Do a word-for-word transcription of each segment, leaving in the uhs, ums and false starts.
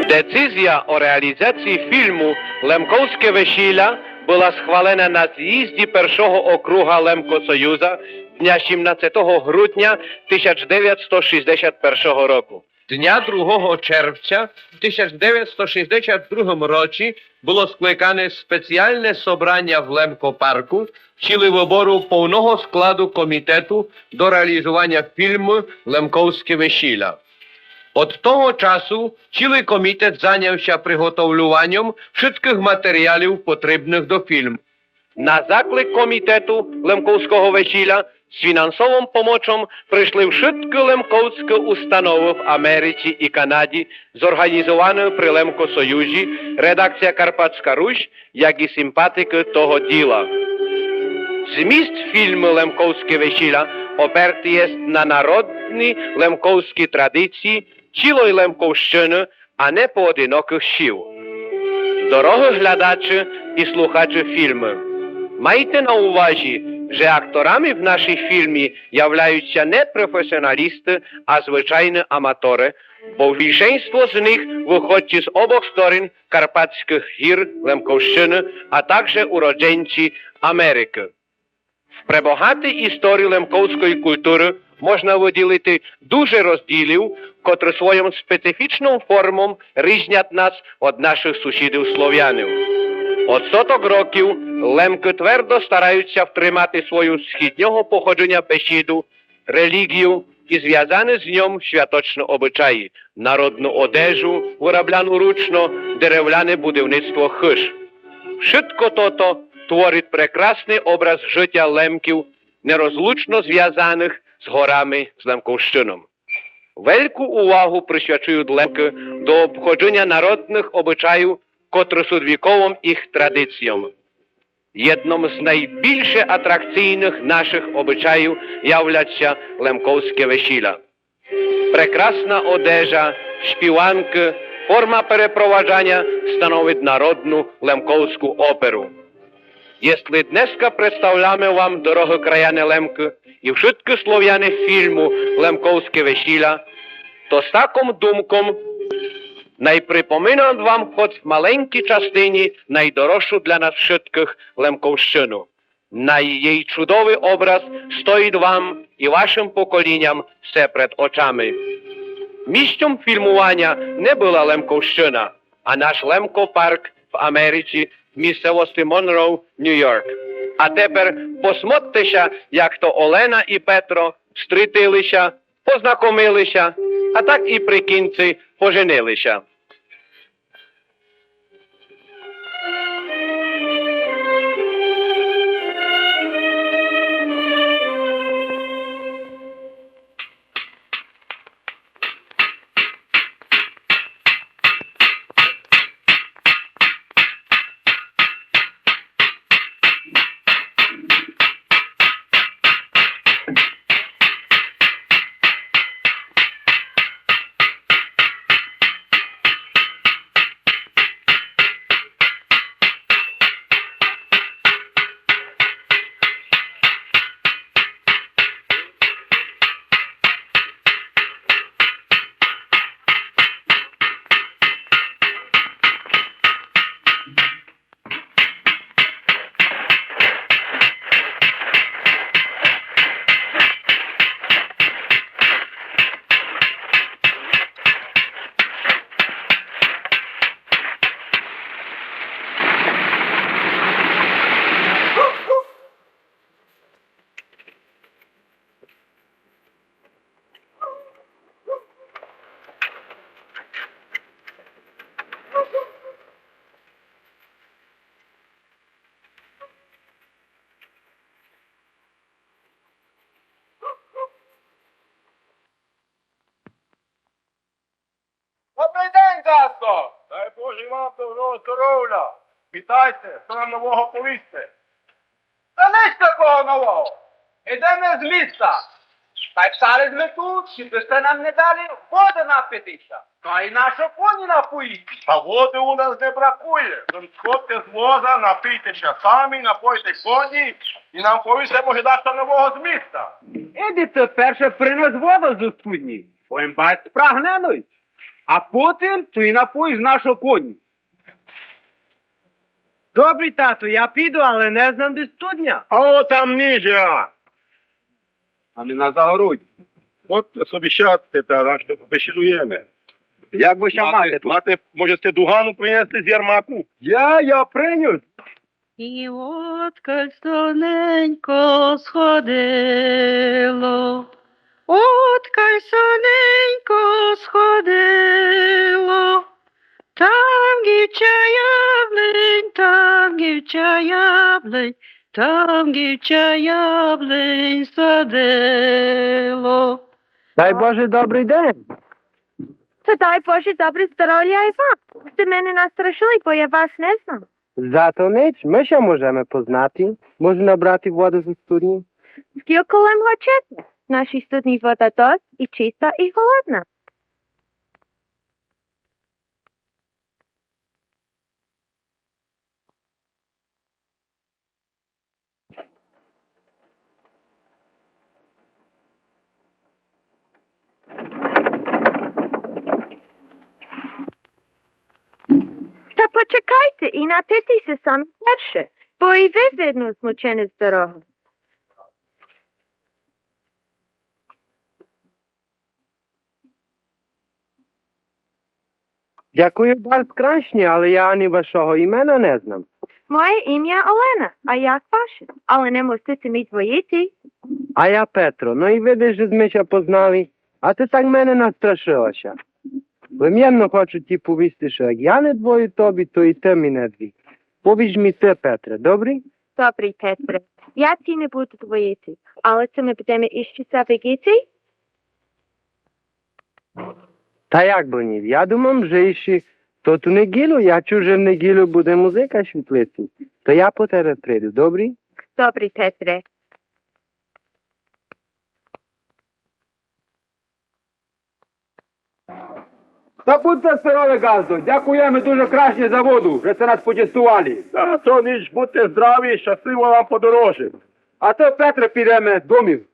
Децизия о реализациі филму „Лемковске весіля“ была схвалена на зїзді першого округа Лемкосоюза дня сімнадцятого грудня тисяч девятсто шістдесят першого року. Дня другого червця тисяч девятсто шістдесят другом році было скликане спеціалне собраня в Лемкопарку в цілі выбору повного складу комітету до реализованя филму „Лемковске весіля“. Од того часу цілий комітет заняв ся приготовлюваньом вшыткых матеріалів, потрібных до филму. На заклик комітету Лемковского весіля з фінансовом помочом пришли вшыткы лемковскы установы в Америці і Канаді, зорганізованы при Лемкосоюзі, редакция „Карпатска Русь“, як і симпатикы того діла. Зміст филму „Лемковске весіля“ оперти єст на народні лемковскі традициі цілой Лемковщыны, а не поодинокых сіл. Дорогы глядачы і слухачы филму, майте на увазі, же акторами в нашій филмі являют ся не професіоналісты, а звычайны аматоры, бо більшенство з них выходці з обох сторін Карпатскых гір, Лемковщыны, а также уродженці Америкы. В пребогатій історії лемковской културы можна выділити дуже розділів, котры свойом специфічном формом різнят нас од нашых сусідів словянів. Од соток років Лемкы твердо старают ся втримати свою східнього походжыня бесіду, реліґію і звязаны з ньом святочны обычаї, народну одежу, вырабляну ручно, деревляне будівництво хыж. Вшытко тото творит прекрасный образ жытя Лемків, нерозлучно звязаных з горами, з Лемковщыном. Вельку увагу присвячуют Лемкы до обходжыня народных обычаїв, котры сут віковом їх традицийом. Єдном з найбільше атракцийных нашых обычаїв являт ся лемковске весіля. Прекрасна одежа, співанкы, форма перепроваджаня становит народну лемковску оперу. Єсли днеска представляме вам, дорогы краяне Лемкы і вшыткы словяне, филму „Лемковске весіля“, то з таком думком най припоминам вам хоц в маленькій частині найдорожшу для нас вшыткых Лемковщыну. Най єй чудовый образ стоит вам і вашым поколіням все пред очами. Місцом филмуваня не была Лемковщына, а наш Лемкопарк в Америці, в місцевости Монроу, Ню-Йорк. А тепер посмотте ся, як то Олена і Петро стрітили ся, познакомили ся, а так і при кінци поженили ся. Добрый день, ґаздо! Дай Боже і вам доброго здоровля! Вітайте, што нам нового повісте? Та ніч такого нового. Ідеме з міста. Та й псали зме ту, чи бы сте нам не дали воды напити ся. Та й нашо коні напоїти? Та воды у нас не бракує. Зон сходте з воза, напийте ся самі, напойте коні, і нам повісте, може, дашто нового з міста. Іди ты перше принес воды зо студні, бо єм барз спрагненый. а потим то и напоїш нашого коня. Добрі, тато, я піду, але не знам де студня. А о там ниже. А ми на загороді. От собі сядьте та наш бесідуєме. Як вы ся мате, мате, може, сте дугану принесли з ярмаку? Я, я принюс. И откаль соненько сходило, откаль соненько сходило, там дівча яблунь, там дівча яблунь, там дівча яблунь садило. Дай Боже, добрый день. Та дай Боже, добре здоровя и вам. Сте мене настрашили, бо я вас не знам. Зато нич, мы ся можеме познати. Можу набрати воду зо студні? Скілько лем хочете. В нашій студні вода досить и чиста, и холодна. Та почекайте и напийте ся самі перше, бо и вы видно змучены з дорогы. Дякую барз крашнє, але я ани вашого имена не знам. Моє имя Олена, а як ваше? Але не мусите ми двоїти. А я Петро, но и видиш же зме ся познали, а ти так мене настрашила ся. Лем єдно хочу ти повісти, што як я не двою тобі, то и ти ми не двій. Повіш ми ти, Петре, добрі? Добрі, Петре. Я ти не буду двоїти, але ци ми будеме ище ся видїти? Та як бы нї, я думам, же ище тоту недїлю, я чув, же в недїлю буде музика світлици. То я по тебе приду, добрі? Добрі, Петре. Та будте здорові, ґаздо. Дякуєме дуже крашнє за воду, же сте нас почестували. Та то нич, будте здрави и щасливо вам подорожи. А то, Петре, підеме домів.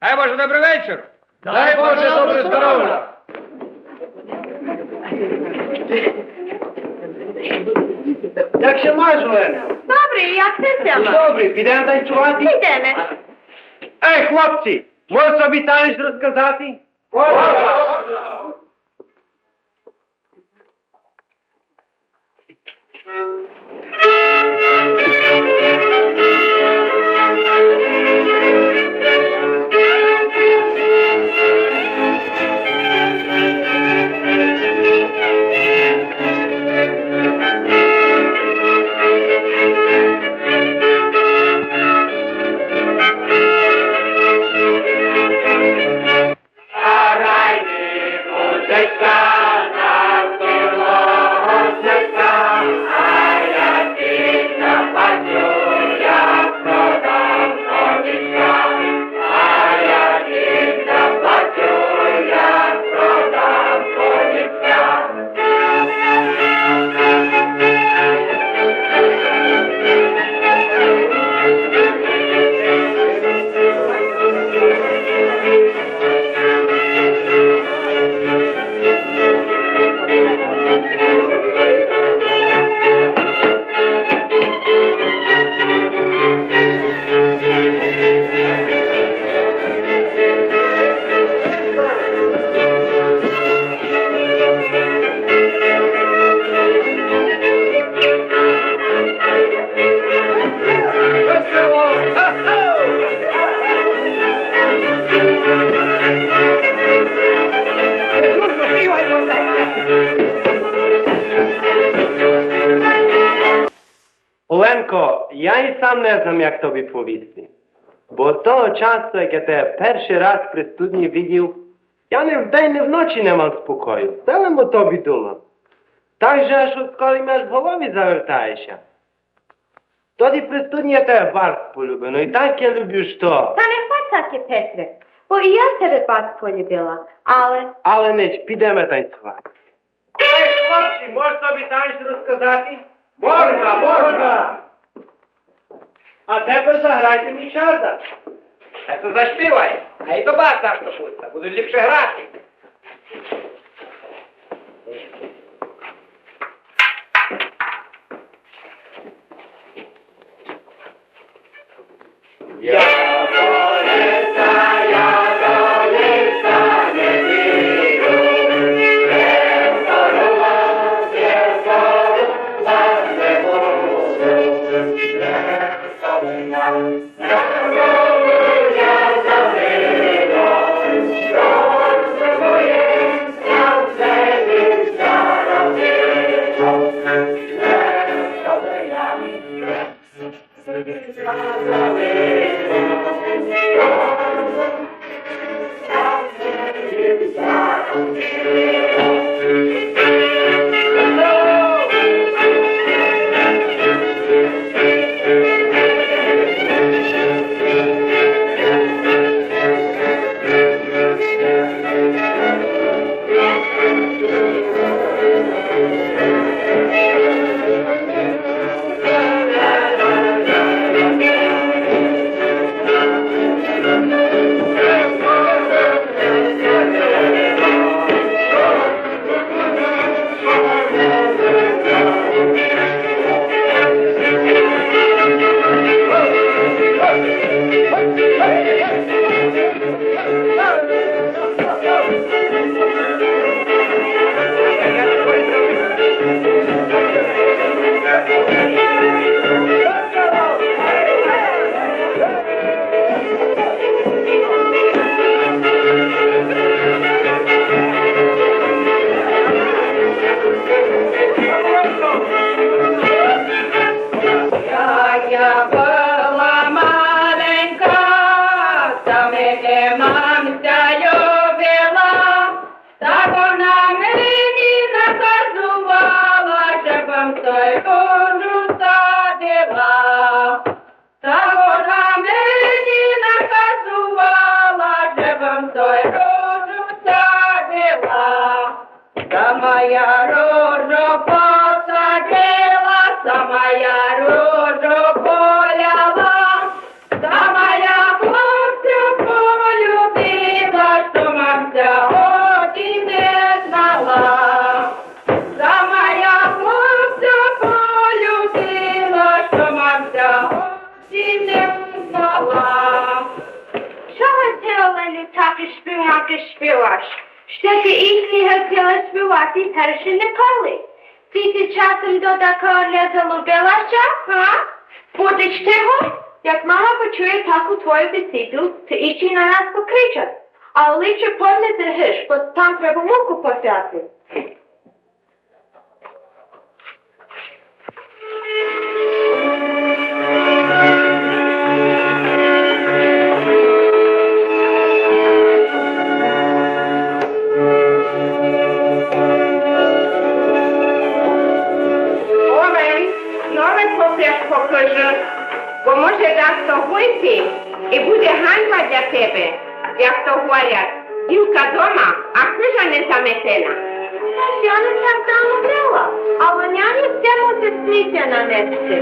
Дай Боже, добрый вечер! Дай Боже, добре здоровя! Як ся маєш, Олено? Добре, як ти ся маєш? Добре, підеме танцювати? Підеме. Ей, хлопці, може собі танець розказати? Я и сам не знам як тобі повісти. Бо од того часу, як я тебе першый раз при студнї видїв, я ни вдень, ни вночи не мам спокою. Все лем о тобі думам. Так же аж оскоро ми аж в голові завертаєш ся. Тоді при студнї я тебе барз полюбив, но и так я любив, што... Та не хватай ся, Петре, бо и я тебе барз полюбила, але... Але нич, підеме танцьовати. Ей, хлопці, мож тобі танець розказати? Можна, можна! А тепер заграйте мені чарда. Та то заспівай, а и то бас нашто пуста, будуть ліпше грати. Як я была маленька, та мене мамця любила, та вона мені наказувала, жебым ту ружу садила. Та вона мені наказувала, жебым ту ружу садила. Сама я ружу посадила, сама я ружу поляла, сама я хлопця полюбила, што мамця о тім не знала. Сама я хлопця полюбила, што мамця о тім не знала. Што ты, Оленю, такі шпіванкы шпіваш? Што ты їх не хотіла шпівати перше николи? Ты, ты часом до такого не залюбила ся, га? Будеш ти го? Як мама почує таку твою бесіду, то іщи на нас покричать. А ліпше подь не дрыгыш, бо там треба муку посяти. Олень, нове попряг покажи, бо може дасть то гуйти і буде ганьба для тебе. Як то гварят, дівка дома, а хыжа не заметена. Та я не так давно была, але няню всьо мусит сміття нанести.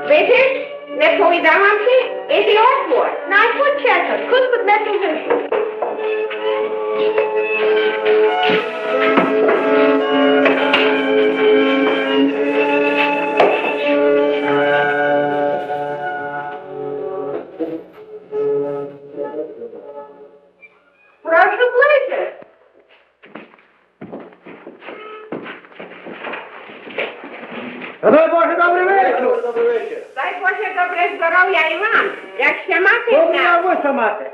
Видиш, не повідала м ти, іди отвор. Най почекат, кут подмету вышов. Прошу ближе. Дай Боже, добрый вечур. Дай Боже, добре здоровя і вам. Як ся мате? Добрі, а вы ся мате?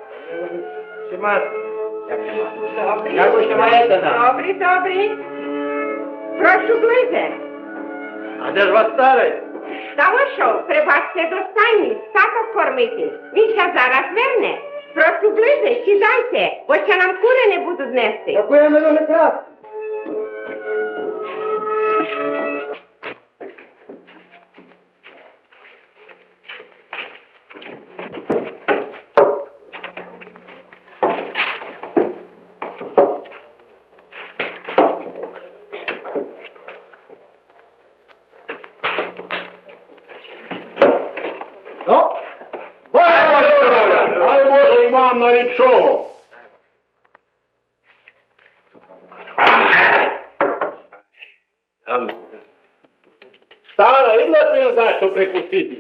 Ся мате. Як ся мате? Добрі. Як вы ся маєте, да? Добрі, добрі. Прошу ближе. А де ж ваш старый? Та вышов, пребачте, до стайні, статок кормити. Він ся зараз верне. Прошу ближе, сідайте, бо ся нам куры не будуть нести. Дякуєме за прекрас. Ну, дай Боже, дай Боже і вам найліпшого. Стара, і для тебе за што припустити.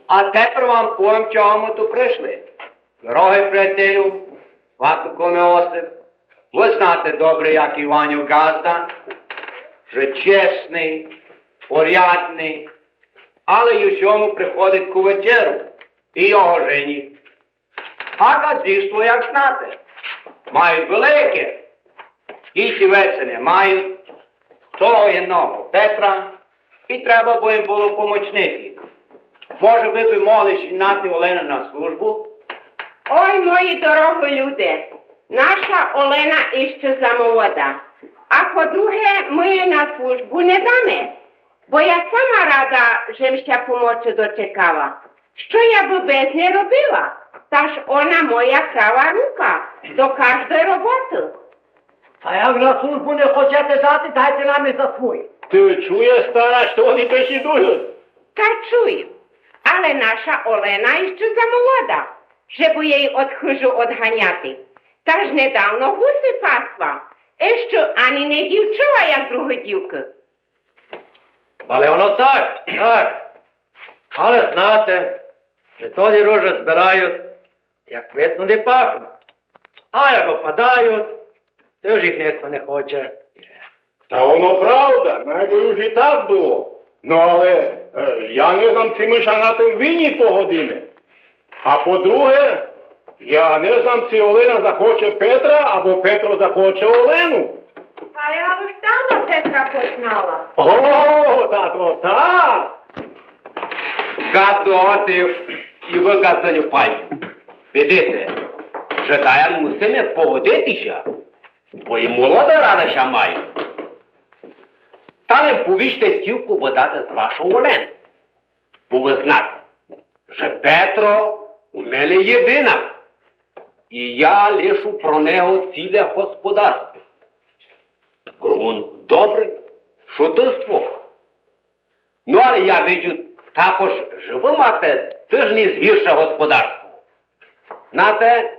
А тепер вам повім, чого мы ту пришли. Дорогый приятелю, пастухоме Осип, вы знате добре, як і Ваню ґазда, же чесный, порядный, але й усьому приходить ку вечеру, і його жені. А ґаздівство, як знате, мають велике, і сівеці не мають, того єдного Петра, і треба бы їм было помочнити. Може, вы бы могли зігнати Олену на службу? Ой, мої дорогы люде, наша Олена іщы замолода. А по-друге, мы її на службу не даме, бо я сама рада, жем ся помочы дочекала. Што я бы без ней робила? Та ж она моя права рука до каждой роботы. А як на службу не хочете дати, дайте нам і за свої. Ты чуєш, стара, што они бесідують? Та чую. Але наша Олена іщы замолода, жебы єй од хыжы одганяти. Та ж недавно гусі пасла. Іщы ани не дівчыла, як другы дівкы. Але оно так, так. Але знате, же тоді рожы збирають, як квітнуть і пахнуть. А як опадають, то уж їх ніхто не хоче. Та оно правда, най бы уж і так было. Но але, е, я не знам, ци мы ся на тым винні погодиме. А по-друге, я не знам, ци Олена захоче Петра, або Петро захоче Олену. А я уж давно Петра познала. О, та то так! Ґаздо Осип, і вы, ґаздо Любай. Видите, же тая мусиме погодити ся, бо і молода рада ся має. Та лем повіжте стівку выдати за вашу Олену. Бо вы знате, же Петро у мене єдинак, і я лишу про нього ціле господарство. Ґрунт добрый, шутовство. Ну, але я виджу також, же вы мате тыж не згірше господарство. Знате,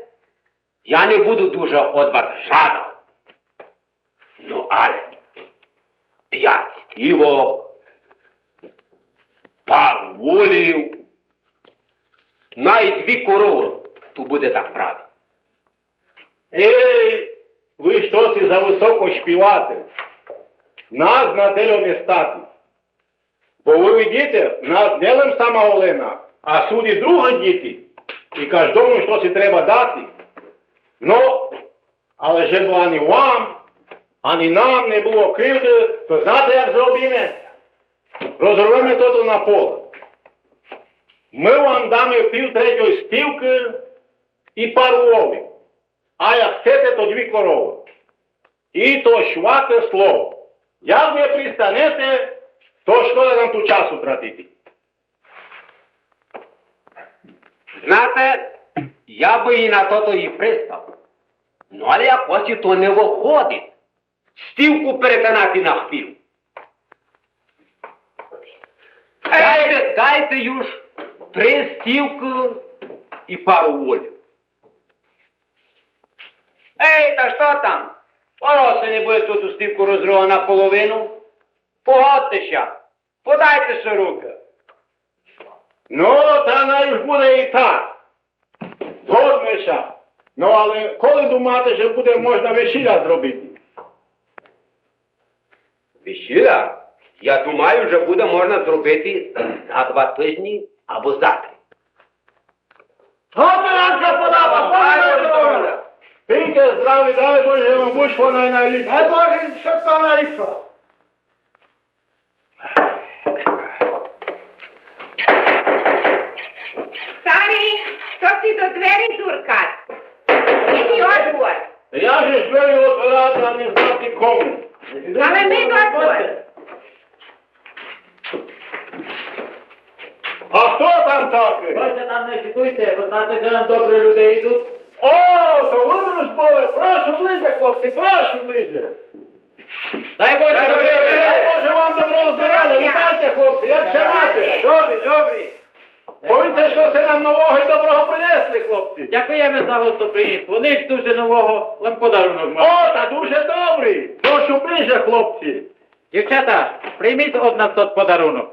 я не буду дуже од вас жадав. Ну, але пять стівок, пару волів, най дві коровы, то буде так правильно. Ей, вы штоси завысоко шпівате. Нас на тельо не стати. Бо вы видите, в нас не лем сама Олена, а сут і другы діти. І каждому штоси треба дати. Но, але жебы ани вам, ани нам не было кривды, то знате, як зробиме? Розорвеме тото на пола. Мы вам даме пів третьой стівкы і пару волів. А як хцете, то дві коровы. І то шваке слово. Як вы пристанете, то шкода нам ту часу тратити. Знате, я бы і на тото і пристав. Ну, але якоси то не выходить. Стівку переканати на хпів. Дайте, дайте юж три стівкы і пару волів. Ей, та што там? Пороси не буде ту стівку розрывати на половину? Погодте ся, подайте ся рукы. Но, та най уж буде і так. Згодме ся. Но, але коли думате, же буде можна весіля зробити? Весіля? Я думаю, же буде можна зробити за два тыжні або за три. Добре, нам ся подобає, пане Миколо! Пийте здраві, дай Боже, вам вышло най-, найліпше. Дай Боже, вшытко найліпше. Стари, што си до двери дзуркаш? Иди отвор. Я же шпею отворац, а не знати кому. Але ми отвор. А хто там такый? Бо ше там не шикуйте, бо знате, же нам добрі люде идут. О, то вы уж были. Прошу ближе, хлопці, прошу ближе. Дай Боже, дай Боже вам доброго здоровя. Вітайте, хлопці, як ся мате? Добрі, добрі. Повідте, што сте нам нового і доброго принесли, хлопці. Дякуєме за гостоприємство. Нич дуже нового, лем подарунок маме. О, та дуже добрі. Прошу ближе, хлопці. Дівчата, прийміть од нас тот подарунок.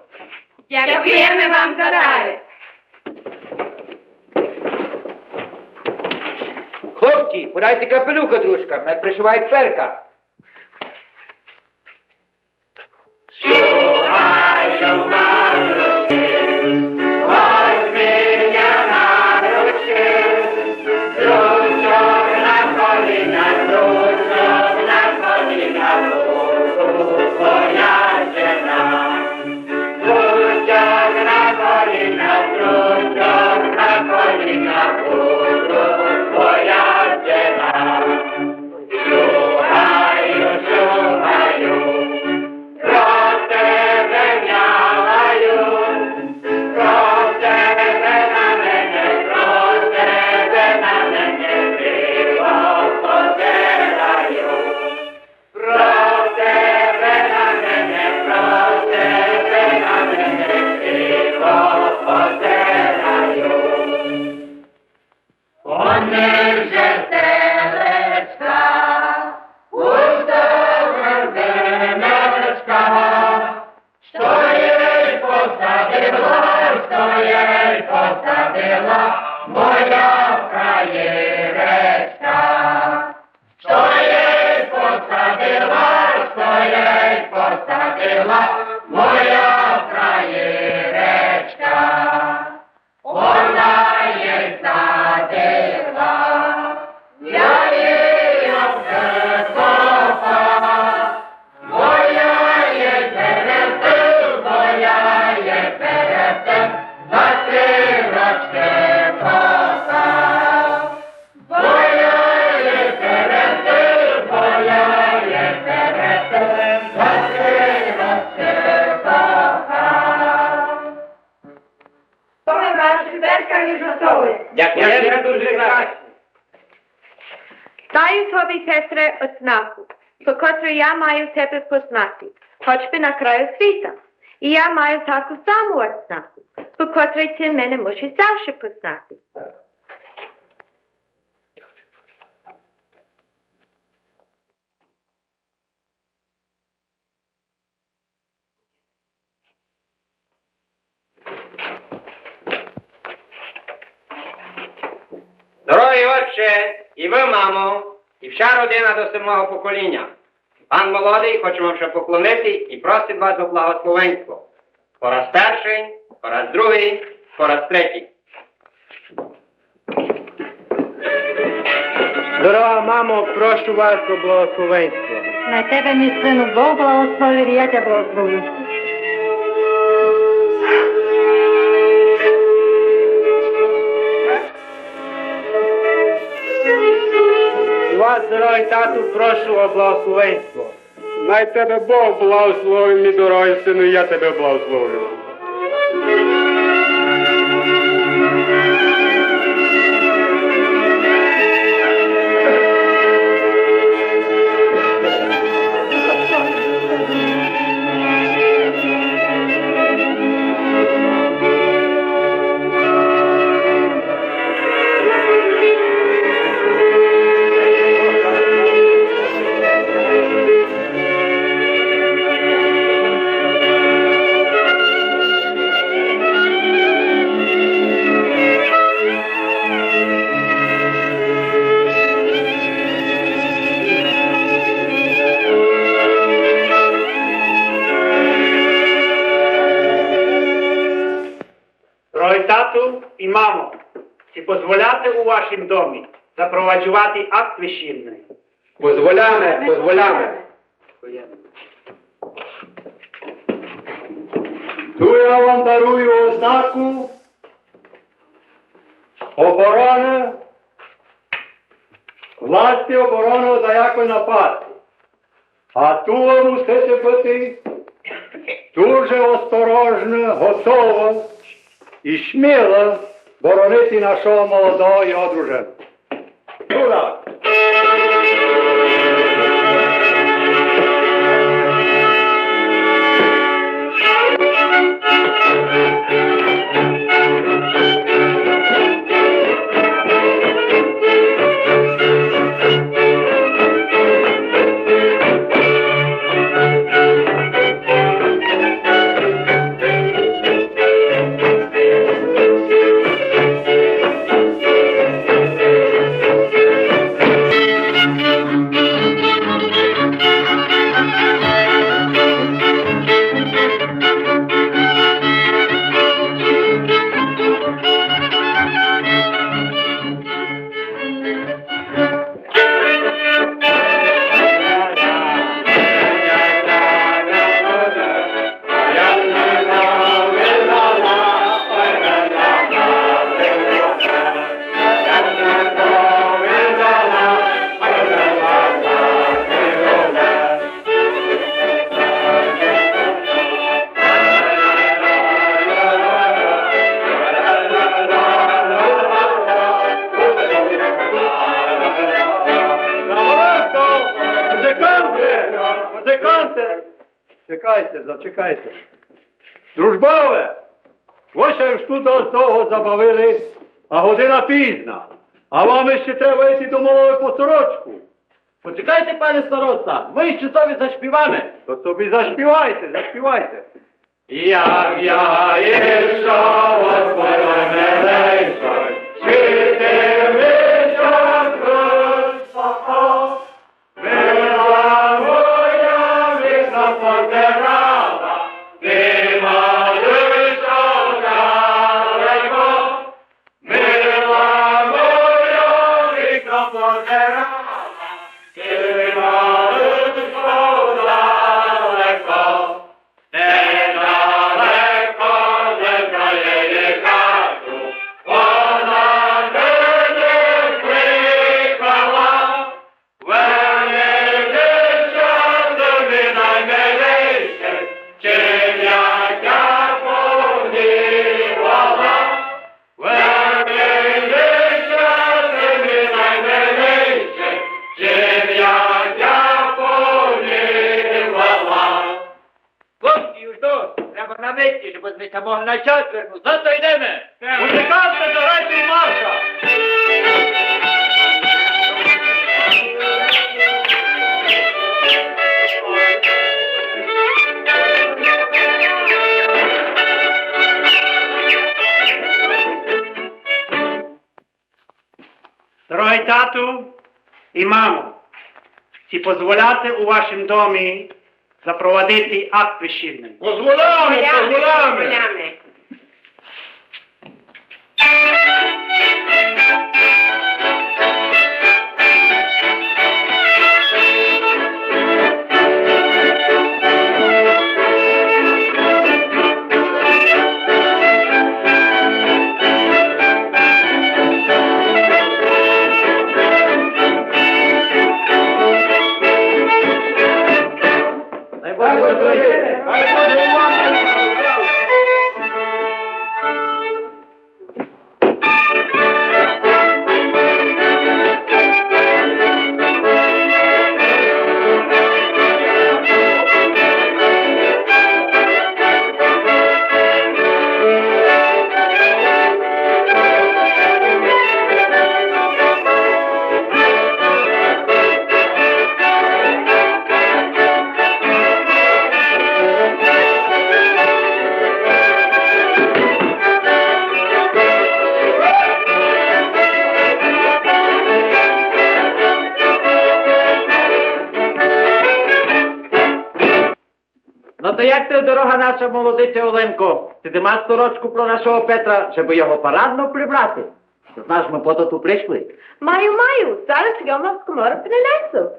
Дякуєме вам за дар. Хлопці, подайте капелюха дружкам, най пришивають перка. То ми ваші перка уж готовы. Дякуєме дуже красні. Даю тобі, Петре, ознаку, по котрій я маю тебе познати, хоч би на краю світа. І я маю таку саму ознаку, по котрій ти мене мусиш завжди познати. Дорогый отче, і вы, мамо, і вся родина до седмого поколіня. Пан молодый хоче вам ся поклонити і просить вас о благословенство. Пораз першый, пораз другый, пораз третій. Дорога мамо, прошу вас о благословенство. Най тебе, мій сину, Бог благословить, і я тя благословлю. І вас, дорогый тату, прошу о благословенство. Най тебе Бог благословить, мій дорогый сину, і я тебе благословлю. Дорогый тату і мамо, ци позволяте у вашім домі запроваджовати акт весільный? Позволяме, позволяме. Я вам дарую ознаку обороны, власти обороны од даяко напасти. А ту вы мусите быти дуже осторожны, готовы и сміло боронити нашого молодого и одруженого. Ура! Музиканты! Музиканты! Чекайте, зачекайте. Дружбове! Вы ся уж ту досить довго забавили, а година пізна. А вам іщи треба йти домове по сорочку. Почекайте, пане староста, мы іщи собі зашпіваме. То собі зашпівайте, зашпівайте. Хлопці, уж досить, треба на митці, щоб ми ся могли на час вернути. Зато йдеме. Музиканты, заграйте марша! Дорогый тату и мамо, ци позволяте у вашым домі запровадити акт весільный? Позволяме, позволяме. Но то як ти, дорога наша молодиця Оленко, ти, ти маш сорочку про нашого Петра, жебы його парадно прибрати? Ти знаш, мы по то ту пришли. Маю, маю, зараз я вам з коморы принесу.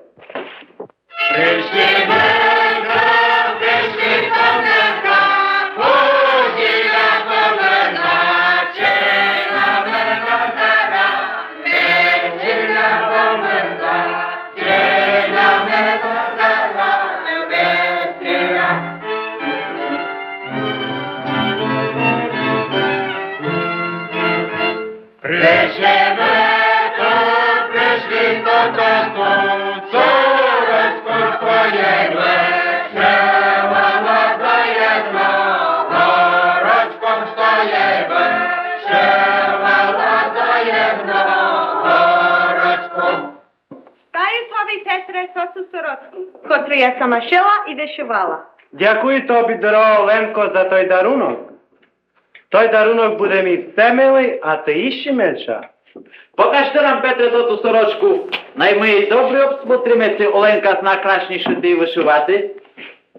Я сама шила и вишивала. Дякую тоби, дорога Оленко, за той дарунок. Той дарунок буде ми всьо милий, а ти іщи милша. Покажте нам, Петре, тоту сорочку. Най мы єй добре обсмотриме, ци Оленка зна красніше шити и вишивати.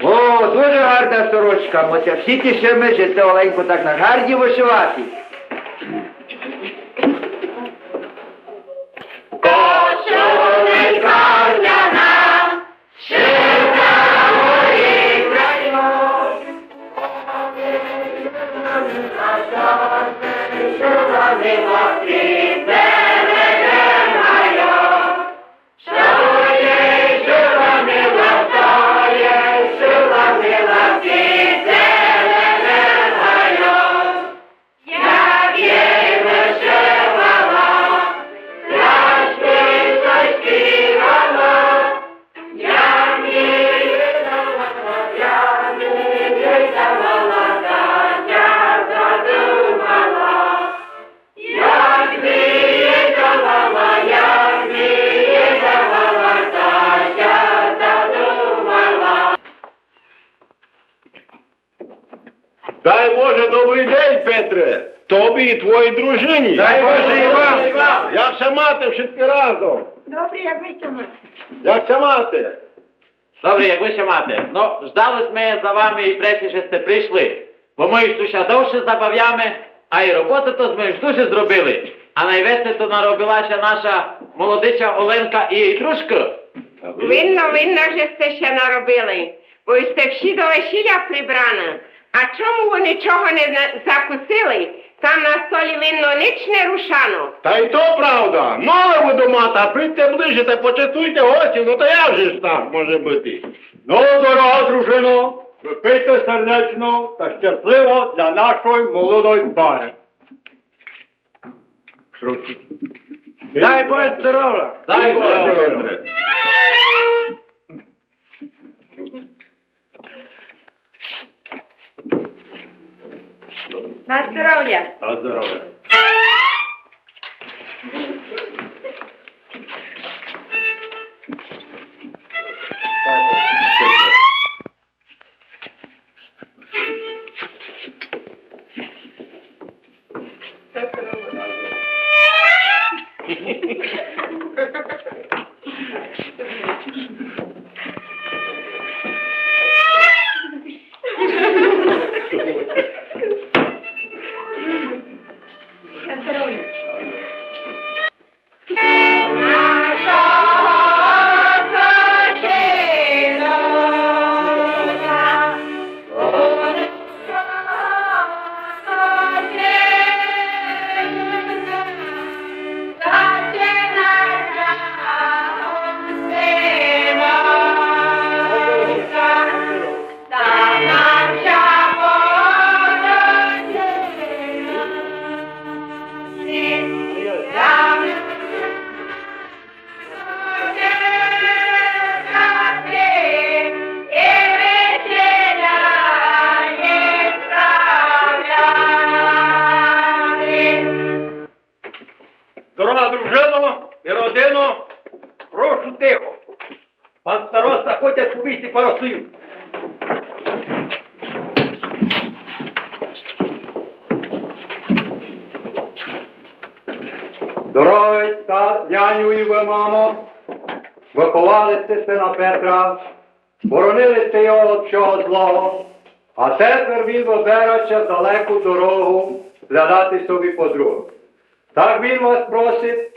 О, дуже гарна сорочка, мы ся всі тішиме, же ти, Оленко, так знаєш гарні вишивати. Дай Боже, добрый день, Петре, тоби и твоїй дружині. Дай Боже и вам. Як ся мате вшыткі разом? Добре, як вы ся мате? Як ся мате? Добре, як вы ся мате. Но, ждали сьме за вами и преци, же сьте пришли. Бо мы уж ту ся довше забавяме, а и роботы то сьме уж дуже зробили. А найвеце то наробила ся наша молодича Оленка и єй дружко. Видно, видно, же сьте ся наробили. Бо сьте всі до весіля прибраны. А чому вы нічого не на-, закусили? Там на столі, видно, нич не рушано. Та й то правда. Мало вы дома, та придьте ближе та почестуйте гостів. Но та як же ж так може быти? Но, дорога дружино, выпийте сердечно та щасливо для нашой молодой пары. Дай Боже здоровя! Дай Боже здоровя! На здоровя! На здоровя! Дорога дружино и родино, прошу тихо. Пан староста хоче повісти пару слів. Дорогый та няню и вы, мамо, выховали сьте сина Петра, боронили сьте його од всього злого, а тепер він выберать ся далеку дорогу глядати собі подруг. Так він вас просить,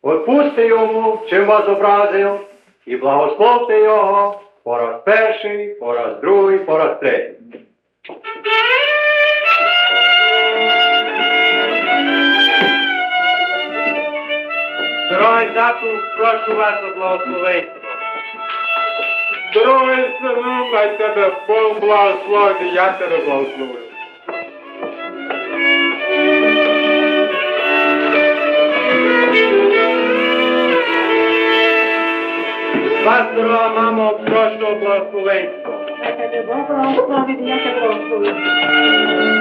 одпустьте йому, чим вас образив, и благословте його по раз першый, по раз другый, по раз третій. Дорогый тату, прошу вас о благословенство. Дорогый сину, най тебе Бог благословить, я тебе благословлю. Вас, дорога мамо, прошу о благословенство. Най тебе Бог благословить, я тебе благословлю.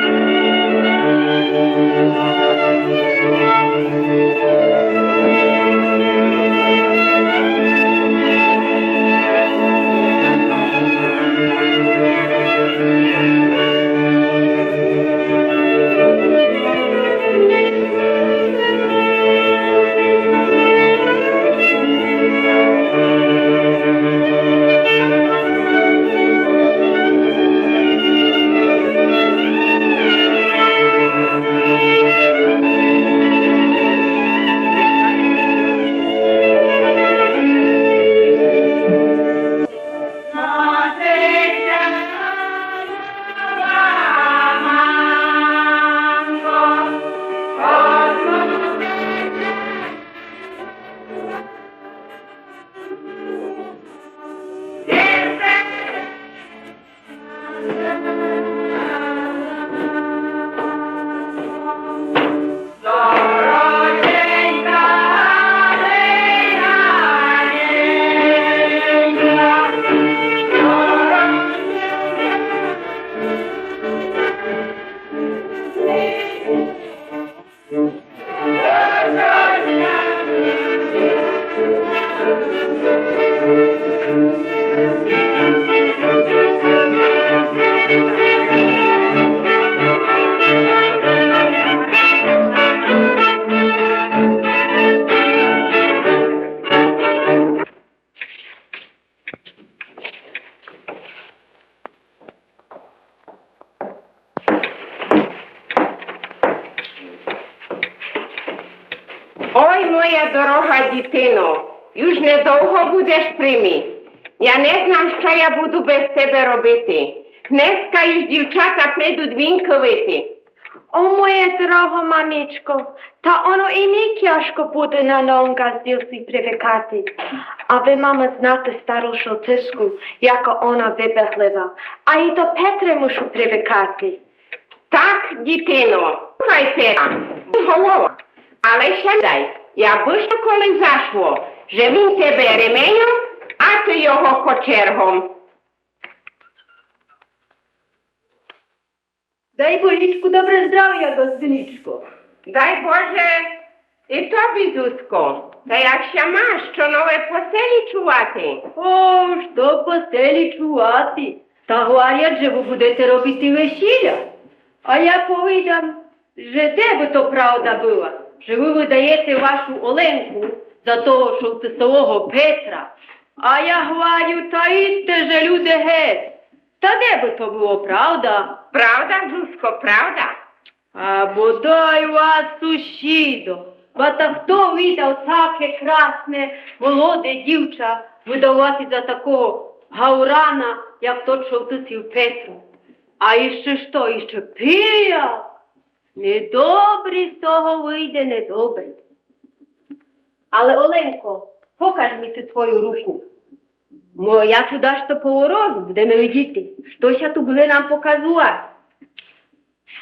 Моя дорога дітино, юж недовго будеш при мі. Я не знам, што я буду без тебе робити. Днеска юж дівчата прийдуть віньковити. О, моє дорого мамичко, та оно і мі тяжко буде на нонґа зділси привикати. А вы, мамо, знате стару шолтиску, яко она вибеглива. А і до Петра мушу привикати. Так, дітино, слухай ся, голова, але ся дай, я бы што коли зашло, же він тебе ременьом, а ты його кочергом. Дай Божечку, добре здравя, гостиничко. Дай Боже і тобі, Зузко. Та як ся маш, што нове по селі чувати? О, што по селі чувати? Та гварят, же вы будете робити весіля. А я повідам, же де бы то правда была, же вы выдаєте вашу Оленку за того шолтисового Петра. А я гварю, та идте же, люде, геть. Та де бы то было правда? Правда, Зузко, правда. А бодай вас, сусідо, ба та хто видав таке красне, молоде дівча выдавати за такого гаурана, як тот шолтисів Петро? А іщи што, іщи пияк? Недобрі з того выйде, недобрі. Але, Оленко, покаж мі ту твою руку. Мо я ту дашто поворожу, будеме видіти, што ся ту буде нам показовати.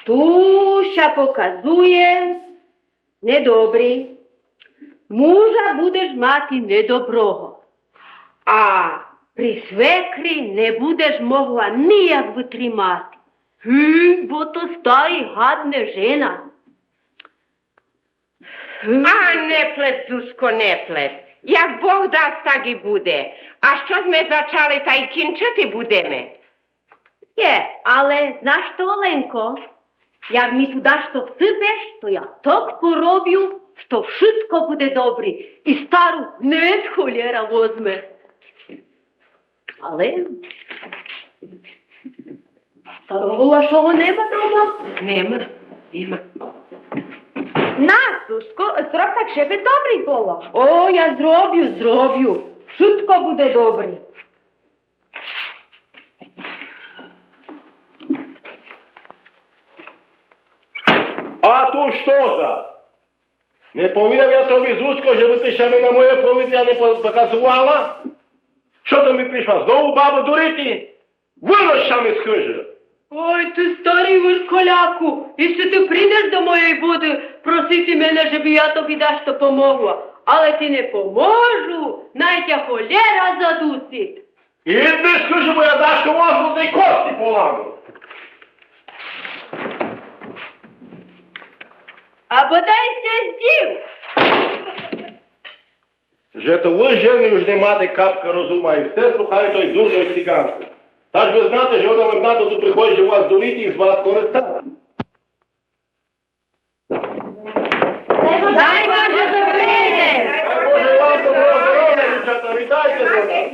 Ту ся показує недобрі. Мужа будеш мати недоброго. А при свекрі не будеш могла ніяк вытримати. Гм, бо то старі гадне жена. А не плет, Зузко, не плет. Як Бог даст, так і буде. А што зме зачали, та й кінчити будеме. Є, але знаш што, Оленко? Як мі ту дашто всыпеш, то я так поробю, што вшытко буде добрі, і стару не холєра возме. Але старого вашого нема дома? Нема, нема. На, Зузко, зроб так, жебы добрі было. О, я зробю, зробю. Вшытко буде добрі. А ту што за? Не повідав я тобі, Зузко, жебы ты ся ми на моє полиця не по-, показовала? Што ты ми пришла знову бабу дурити? Вынос ся ми з хыжы! Ой, ты старый вырколяку, іщи ты придеш до моєй буды просити мене, жебы я тобі дашто помогла. Але ти не поможу, най тя холєра задусить. Ідиш, скажи, бо я дашто возьму, тай кости поламу. А бодай ся здів. Же то вы, жены, уж не мате капка розума і все слухаєте той дурной циганкы. Та ж вы знате, же она лем на то ту приходит, же вас дурити і з вас користати. Дай Боже, добрый день! Боже, вам доброго здоров'я, дівчата, вітайте мене!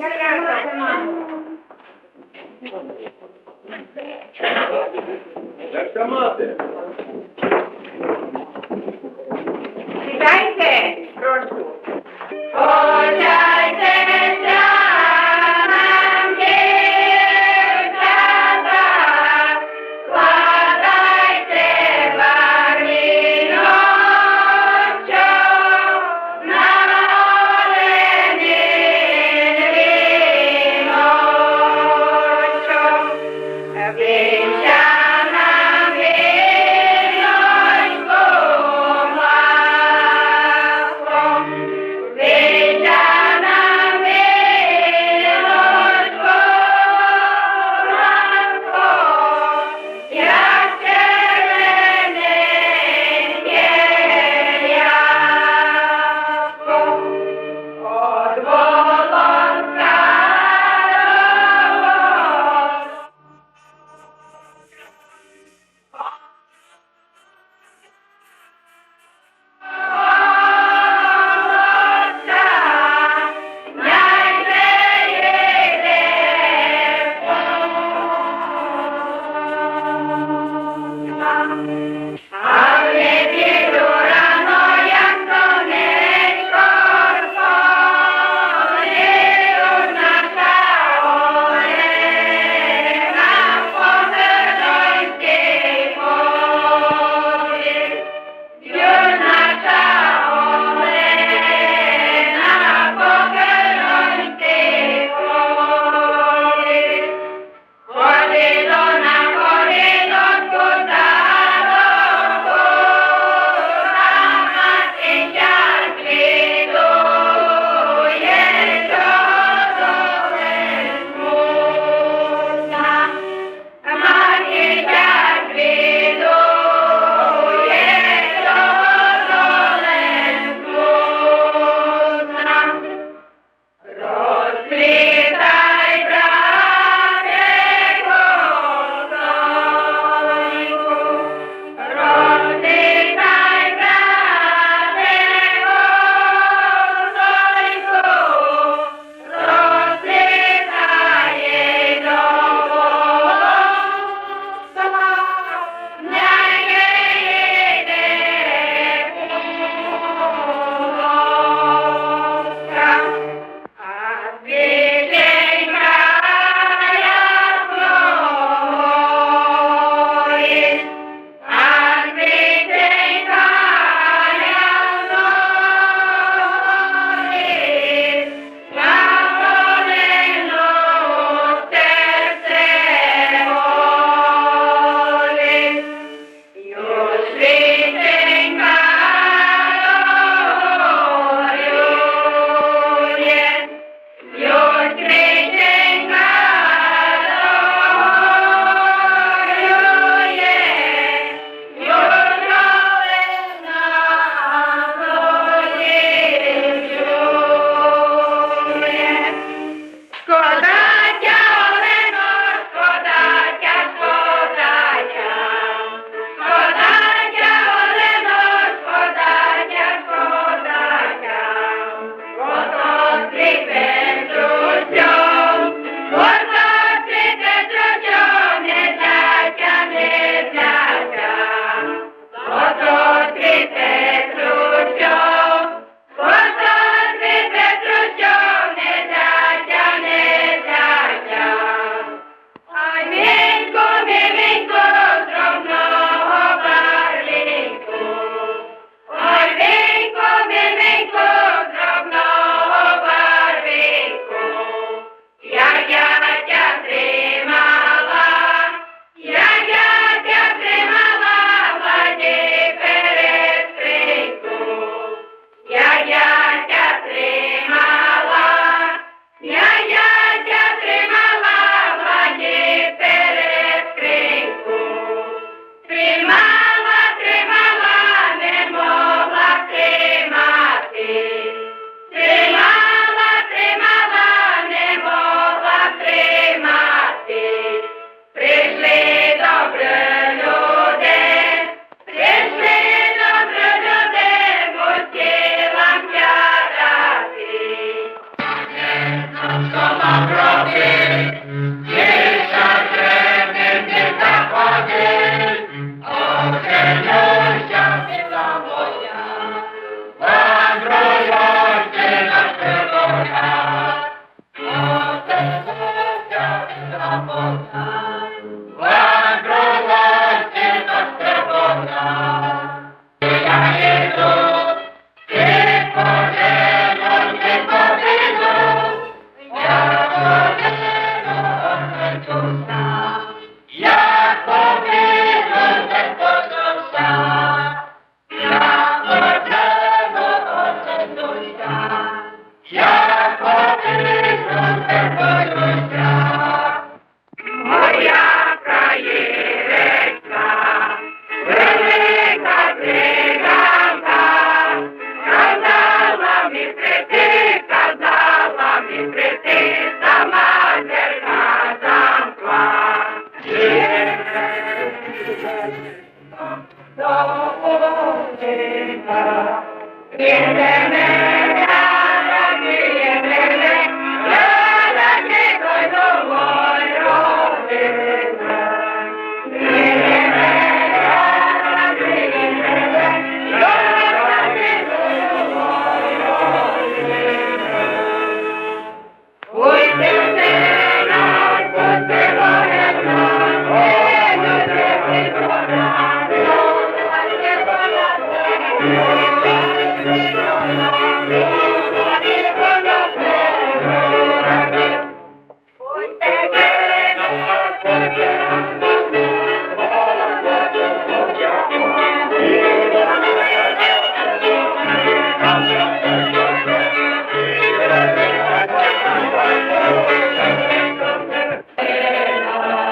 Як ся мате? Сідайте, прошу.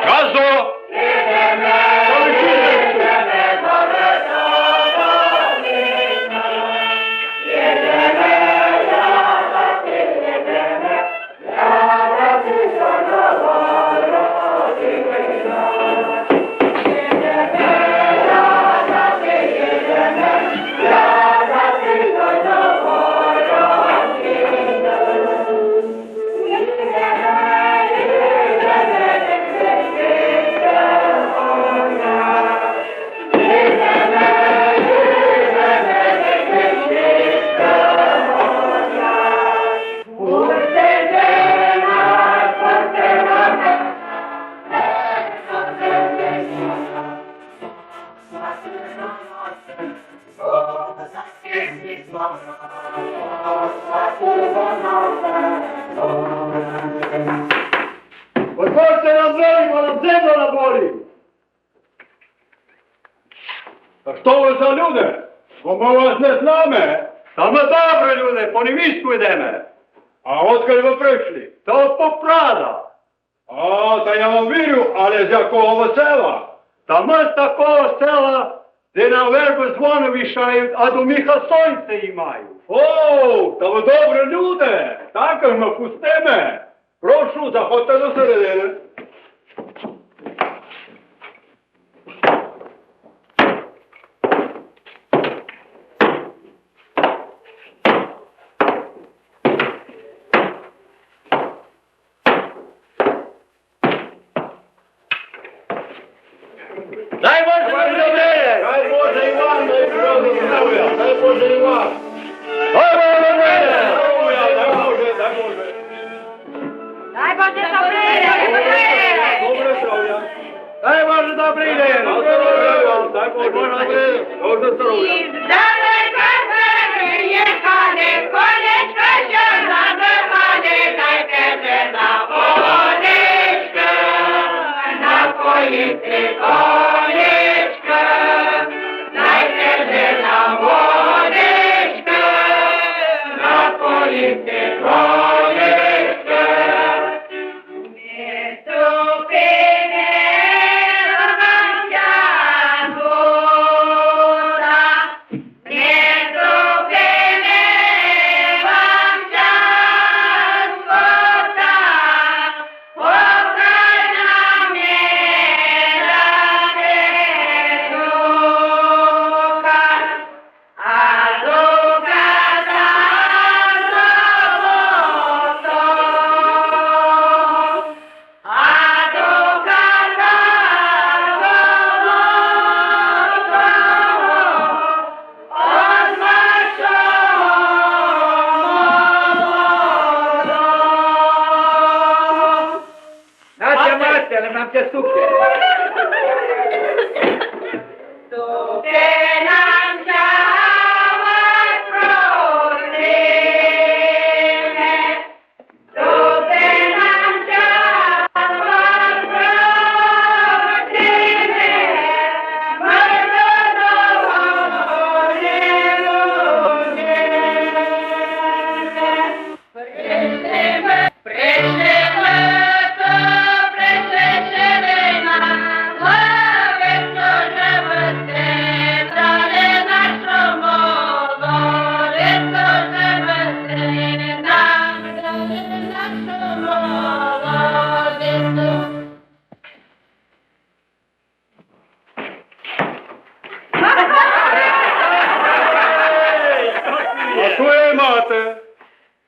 Газо! Отворте нам дверї, бо нам земля наболі. Та што вы за люде? Бо мы вас не знаме. Та мы добрі люде, по невістку йдеме. А одкуль вы пришли? Та од Попрада. А, та я вам вірю, але з якого вы села? Та мы з такого села, де на вербы дзвоны вішають, а до міха сонце имають. О, та вы добрі люде, такых мы пустиме. Прошу, заходте до середины. Дай Боже здоровя! Дай Боже, Іван, дай Боже здоровя! Дай Боже, Іван! Дай Боже здоровя! Дай Боже, дай Боже! Дай Боже здоровя! Добре здоровя! Дай Боже добрый день! Дай Боже здоровя! Дай Боже здоровя! Добре здоровя! Із далека приїхали, конячка ся набігали, дайте же на водичка, напоїти конячка, дайте же на водичка, напоїти конячка.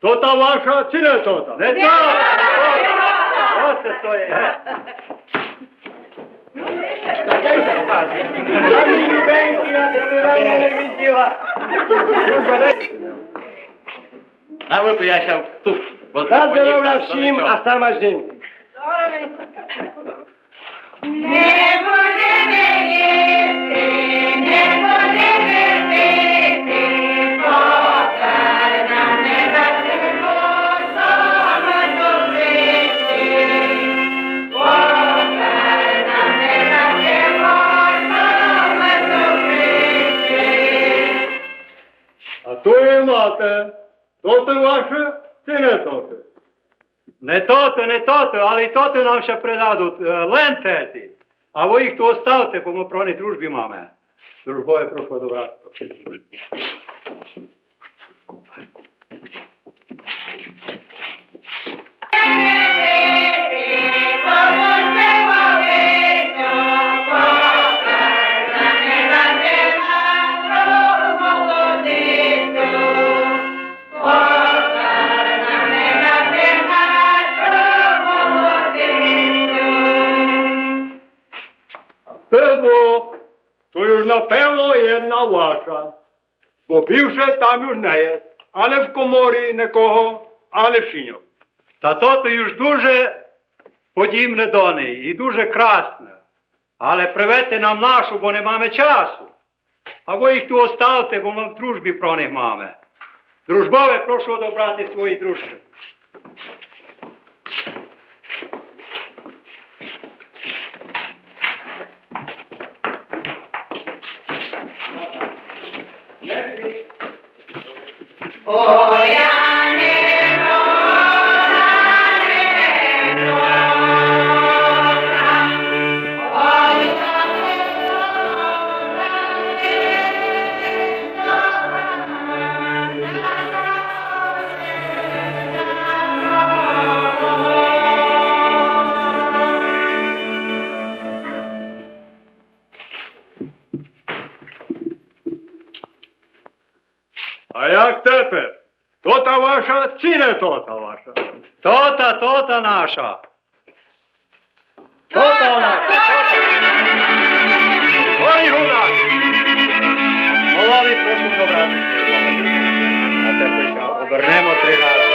Тота ваша ци не тота? Не тота! Оце то є. Самі любенькі, я тебе рано не виділа. А от я ся тут. На здоровя всім, а сама з ним. Не будеме їсти, не будеме пити, покай нам не дасте, Господи, покай нам не дасте, Господи. А то є мате, тоте ваше, ци не тоте? Не тоте, не тоте, але й тоте нам ся придадуть, е, лем тети. А вы їх ту оставте, бо мы про них дружбі маме. Дружбове, прошу до братства. Пиво, то юж напевно єдна ваша, бо більше там юж не є, ани в коморі никого, ани в сіньох. Та тото юж дуже подібне до неї і дуже красне. Але приведте нам нашу, бо не маме часу. А вы їх ту оставте, бо мы в дружбі про них маме. Дружбове, прошу одобрати свої дружки. А як тепер? Тота ваша ци не тота ваша? Тота, тота наша. Тота наша. Ой, гуна! Голови, прошу добрати. А тепер ся обернемо три рази.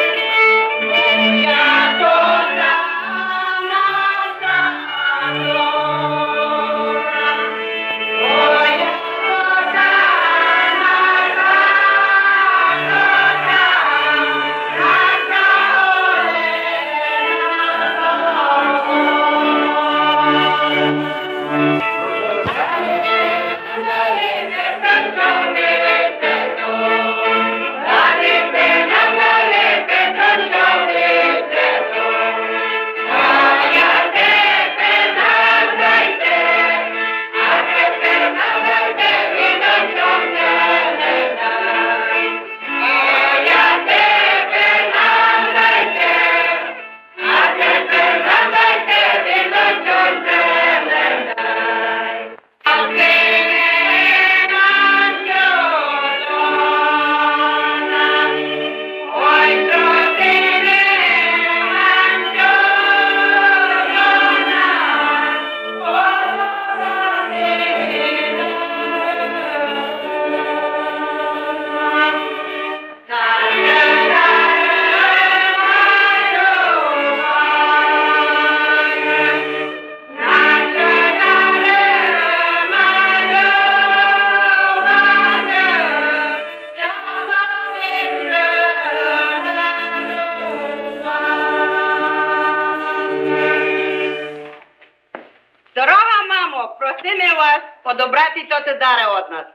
Дорога мамо, просиме вас подобрати тоты дары од нас.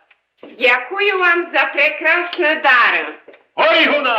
Дякую вам за прекрасны дары. Ой, гуна!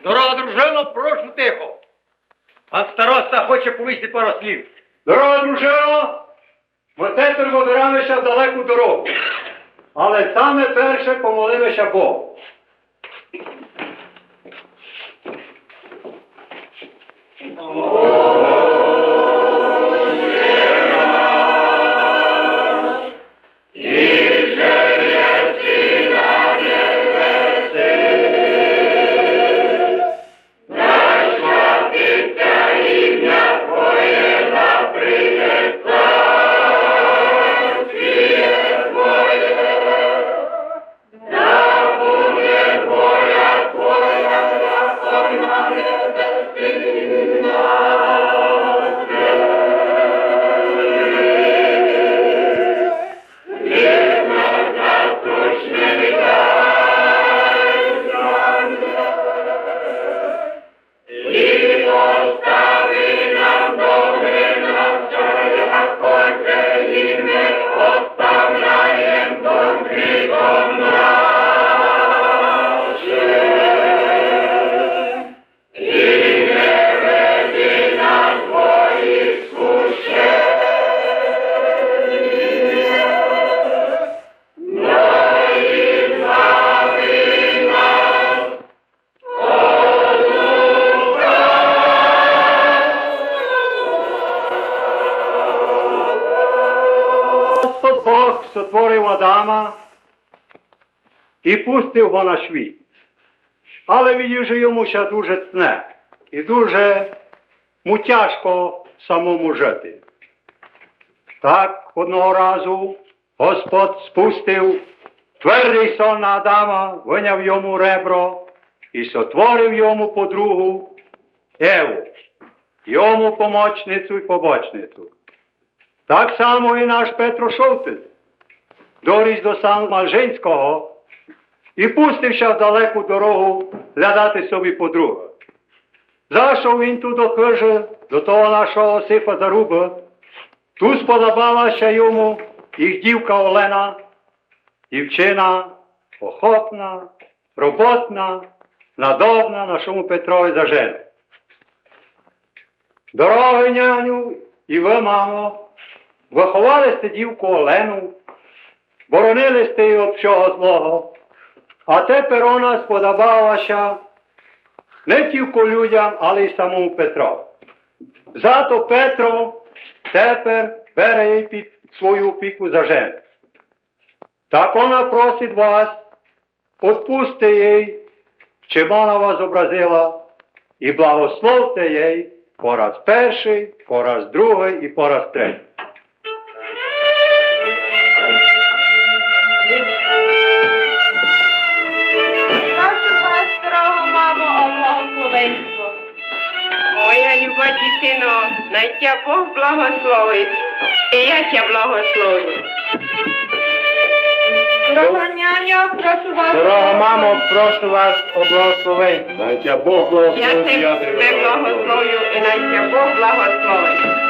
Дорога, дружино, прошу тихо. Пан староста хоче повісти пару слів. Дорога, дружино, мы тепер выбираєме ся в далеку дорогу. Але саме перше помолиме ся Богу. Господь Бог сотворив Адама і пустив го на світ. Але видів, же йому ся дуже тне і дуже му тяжко самому жити. Так одного разу Господь спустив твердый сон на Адама, выняв йому ребро і сотворив йому подругу Еву, йому помочницю і побочницю. Так само і наш Петро Шовтин доріс до Сан-Малжинського і пустив ся в далеку дорогу глядати собі подругу. Зашов він ту до хыжы, до того нашого Осипа Зарубы. Ту сподобала ся йому їх дівка Олена, дівчина охотна, роботна, надобна нашому Петрови за жену. Дорогый няню і вы, мамо, выховали сте дівку Олену, боронили сте її од всього злого, а тепер она сподобала ся не тілько людям, але й самому Петрови. Зато Петро тепер бере її під свою опіку за жену. Так она просить вас, одпустьте їй, чим она вас образила, і благословте їй пораз першый, пораз другый і пораз третій. Прошу вас, дорога мамо, о благословенство. Моя люба дитино, най тя Бог благословить, і я тя благословлю. Дорога няньо, прошу вас. Дорога мамо, прошу вас о благословенство. Най тя Бог благословить, я тебе благословлю, і най тя Бог благословить.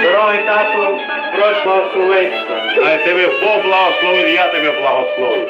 Дорогый тату, прошу благословенство. Най тебе Бог благословить, я тебе благословлю.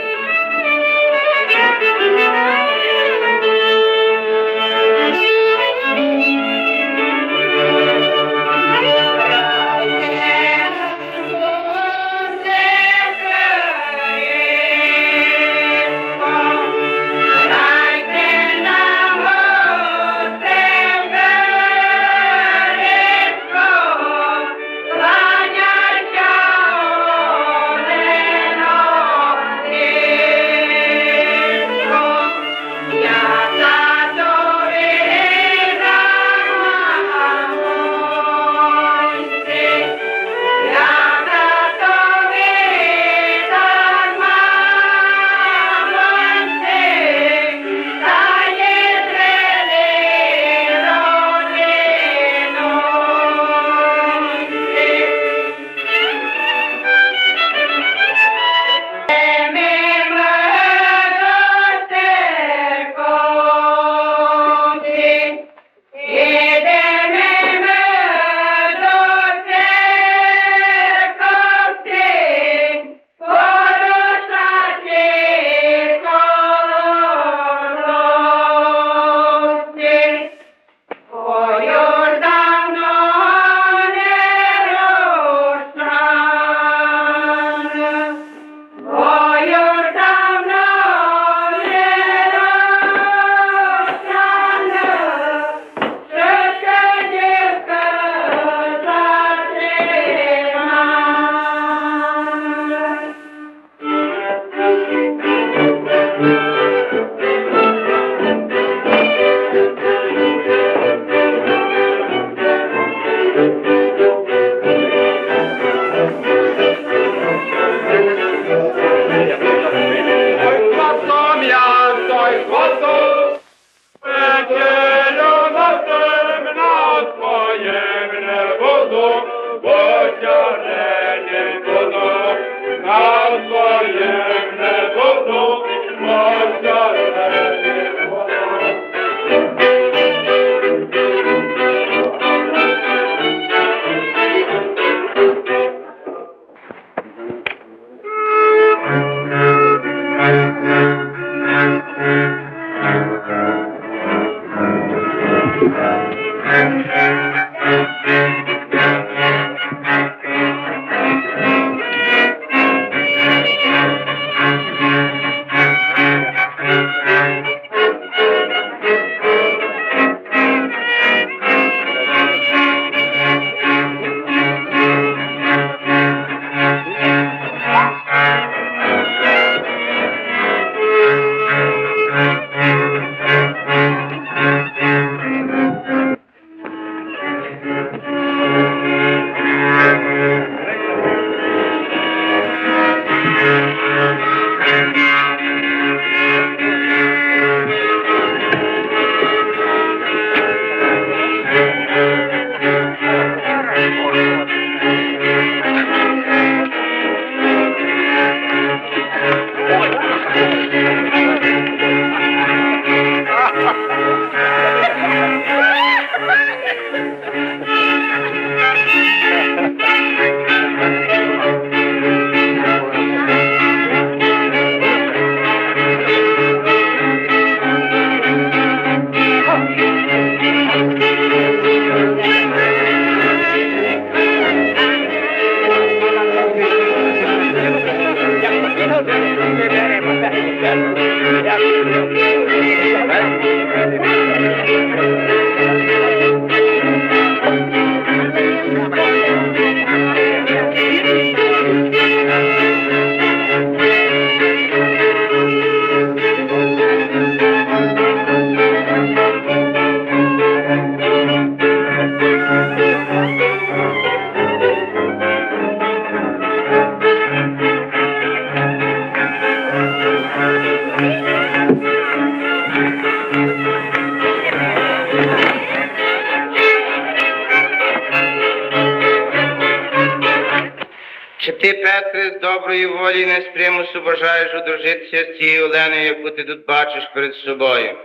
Чи ти, Петре, з доброї волі, не з примусу бажаєш одружити ся з тією Оленою, яку ти тут бачиш перед собою?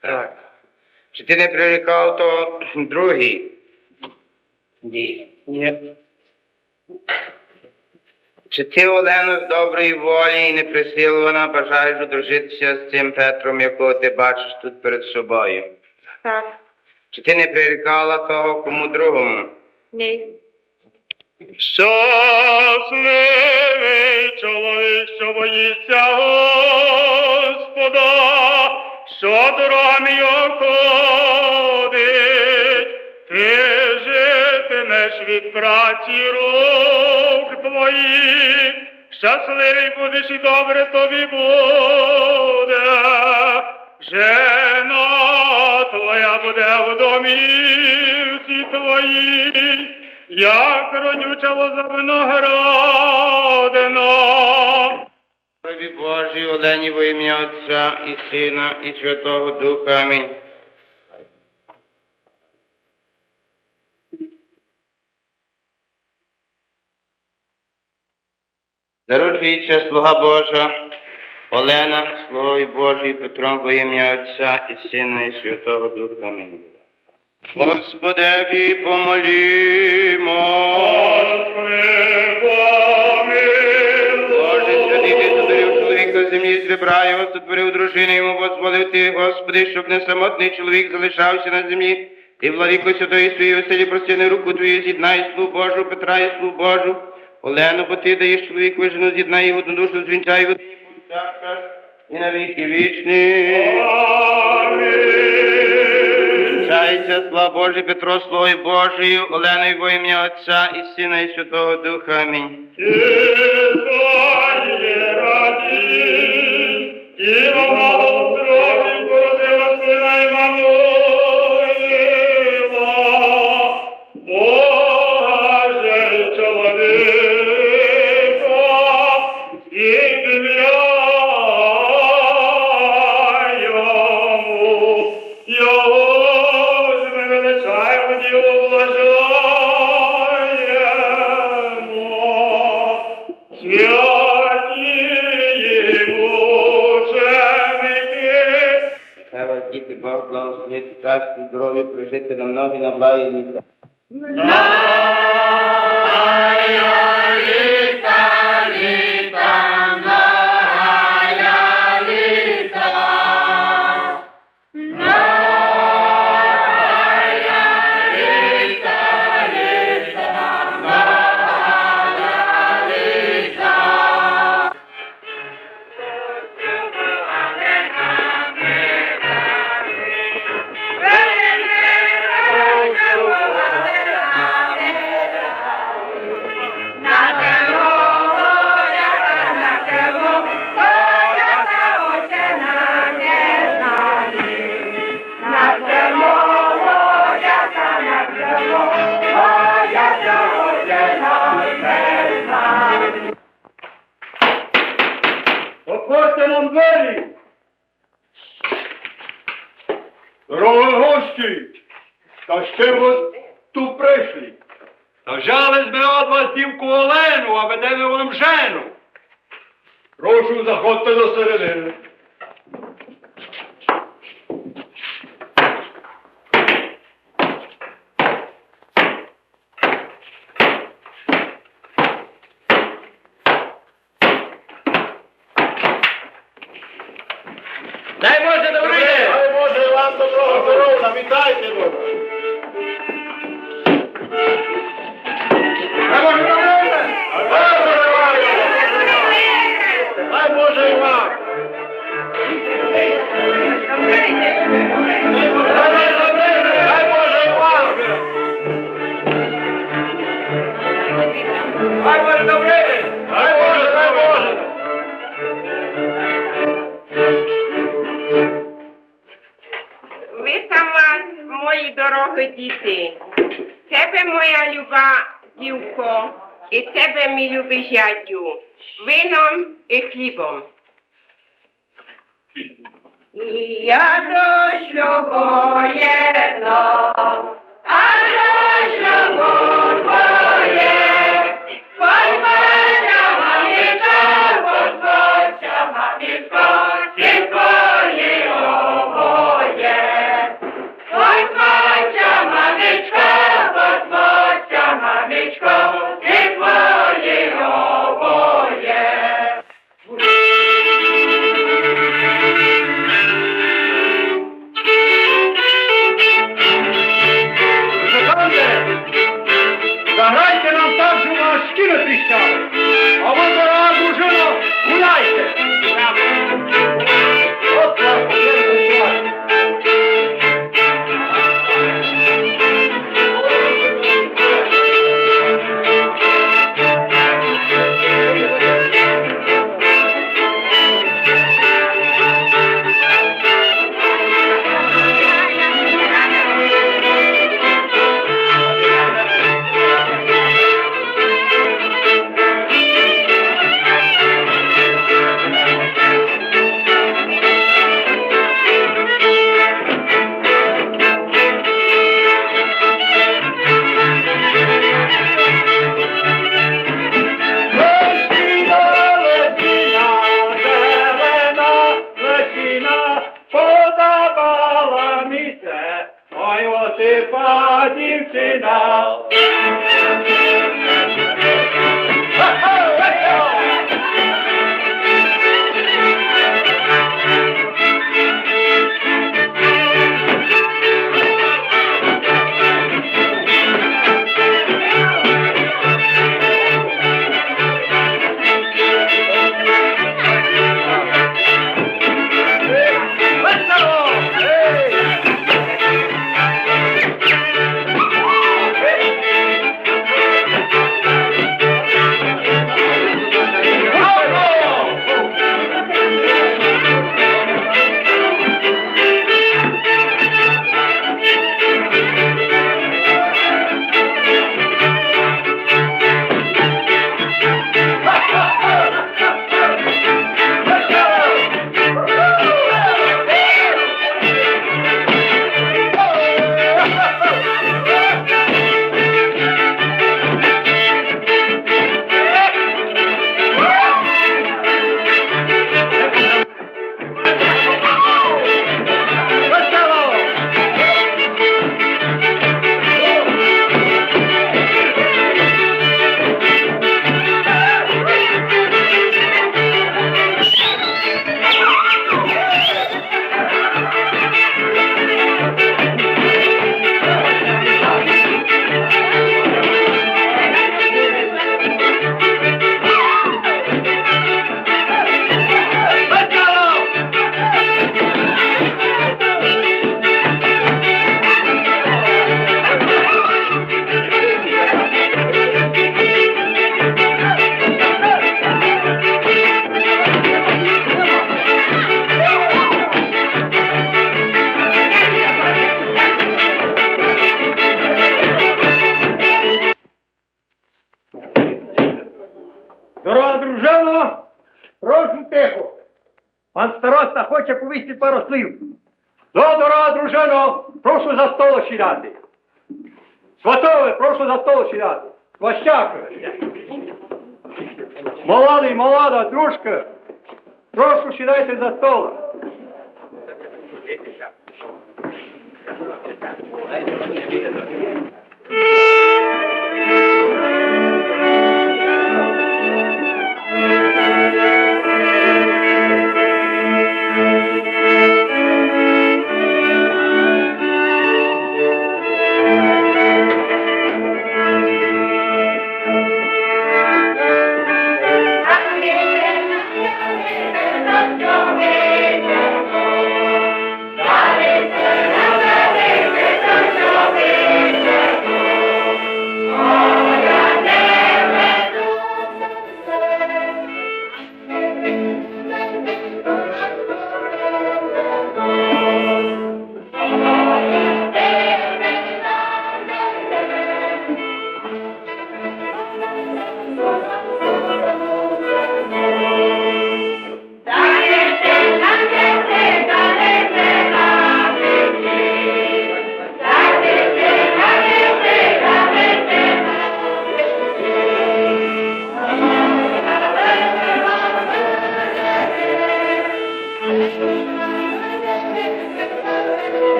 Так. Чи ти не прирікав того другій? Ні. Ні. Чи ти, Олено, з доброї волі і неприсилована бажаєш одружити ся з цим Петром, якого ти бачиш тут перед собою? Так. Чи ти не прирікала того кому другому? Ні. Щасливий чоловік, що боїться Господа, що дорогами його ходить. Ти житимеш від праці рук твоїх, щасливий будеш і добре тобі буде. Жена твоя буде в домівці твоїй, як родюча лоза виноградина. Славі Божій, Олені, во ім'я Отця і Сина і Святого Духа. Амінь. Заручується слуга Божа Олена, слугою Божою Петром во ім'я Отця і Сина і Святого Духа. Амінь. Господеві помолімо. Господи, помилуй. Боже святий, ти сотворив чоловіка з землі, з ребра його сотворив дружину, йому возволив ти, Господи, щоб не самотний чоловік залишався на землі. Ти, владико, святої своєї оселі, простягни руку твою, з'єднай слугу Божу Петра і слугу Божу Олену, бо ти даєш чоловікові жену, з'єднай їх однодушно, звінчай в одній, і на віки вічні. Амінь. Звінчайся, слава Божій, Петро, слугою Божою Оленою, во ім'я Отця і Сина і Святого Духа. Амінь. Чиста і радій, Діва мала у утробі породила сина Іммануїла. Боже чоловіка, і земля йому, його ж ми величаємо, діло блажаємо. Святі мученики. Нехай вас, діти, Бог благословить, щастя, здоров'я, прожити на многі, на благі літа. Отворте нам двері! Здорово, гості! Та ще вас ту прийшли? Та взяли сьме од вас дівку Олену, а ведеме вам жену. Прошу, заходьте до середини. Дай Боже, добрий день! Дай Боже вам доброго здоров'я, вітайте, добре! Дай Боже, добрий день! Дай Боже вам! Дай Боже вам! Дай Боже, добрий день! Дай Боже вам! Дай Боже, добрий день! Дай Боже, дай Боже! Вітам вас, мої дорогі діти. Тебе, моя люба дівко, і тебе, мій любий зятю, вином і хлібом. Я до шлюбу єдно, а до шлюбу двоє. Сліпа дівчина. Дорога, дружино, прошу тихо. Пан староста хоче повісти пару слів. До, дорога, дружино, прошу за столо сідати. Сватове, прошу за столо сідати. Сващакове. Молодый, молода, дружка, прошу сідайте за столо.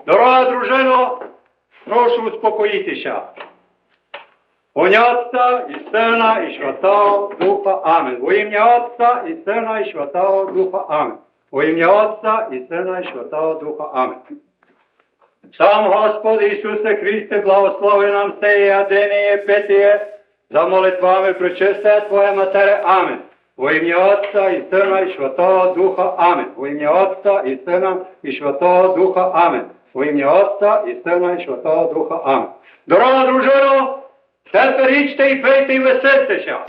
Дорога дружино, прошу успокоїти ся. Во імня Отця і Сына і Святого Духа. Амін. Во імня Отця і Сына і Святого Духа. Амін. Во імня Отця і Сына і Святого Духа. Амін. Сам Господь Ісусе Христе, благослови нам сеє яденіє, питіє, за молитвами Пречестої Твоєї Матери. Амін. Во імня Отця і Сына і Святого Духа. Амін. Во імня Отця і Сына і Святого Духа. Амін. Во імня Отця і Сына і Святого Духа. Амін. Дорога дружино, тепер їдьте і пийте і весельте ся.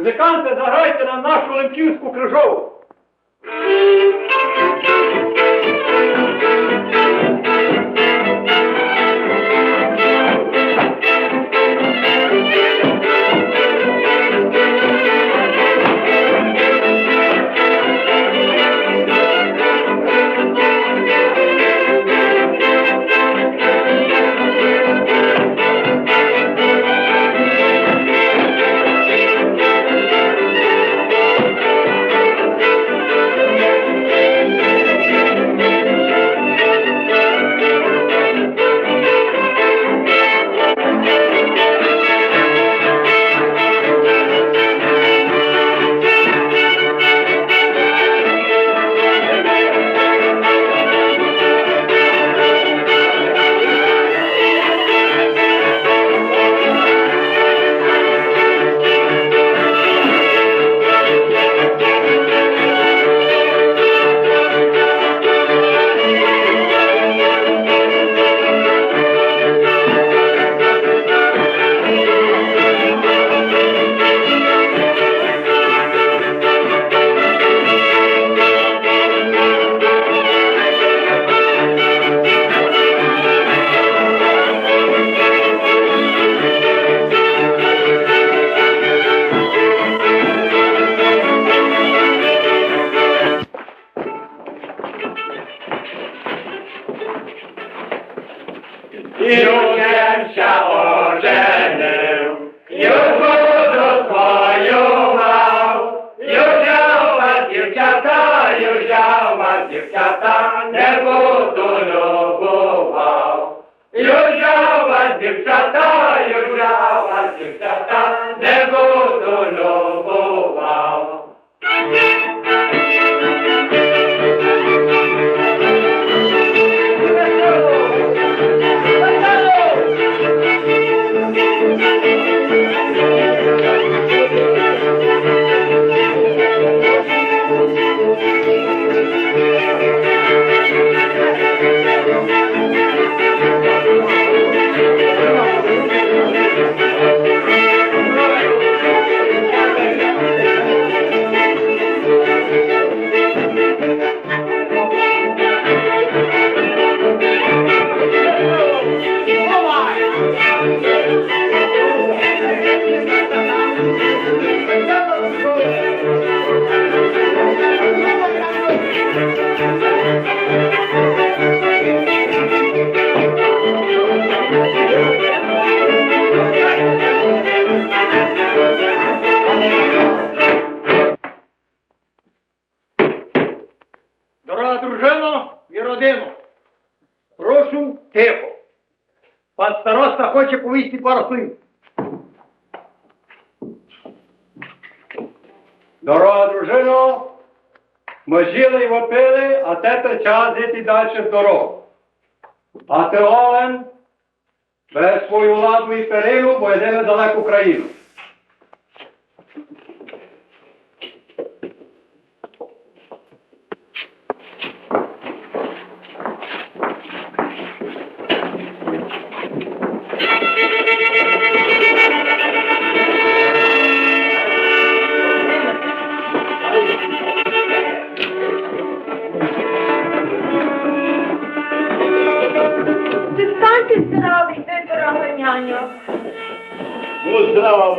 Музиканты, заграйте нам нашу лемківську крижову. Юж єм ся оженив, юж буду свою мав. Юж я у вас, дівчата, юж я у вас, дівчата, не буду любовав. Юж я у вас, дівчата, юж я у вас, дівчата, не буду любовав. Дорога дружино і родино, прошу тихо. Пан староста хоче повісти пару слів. Дорога дружино, мы жили і вопили, а тепер час іти дальше в дорогу. А ты, Олен, бери свою ладу і перину, бо йдеме в далеку країну. Дістаньте здоровий, дорога няньо. Ну, здраво,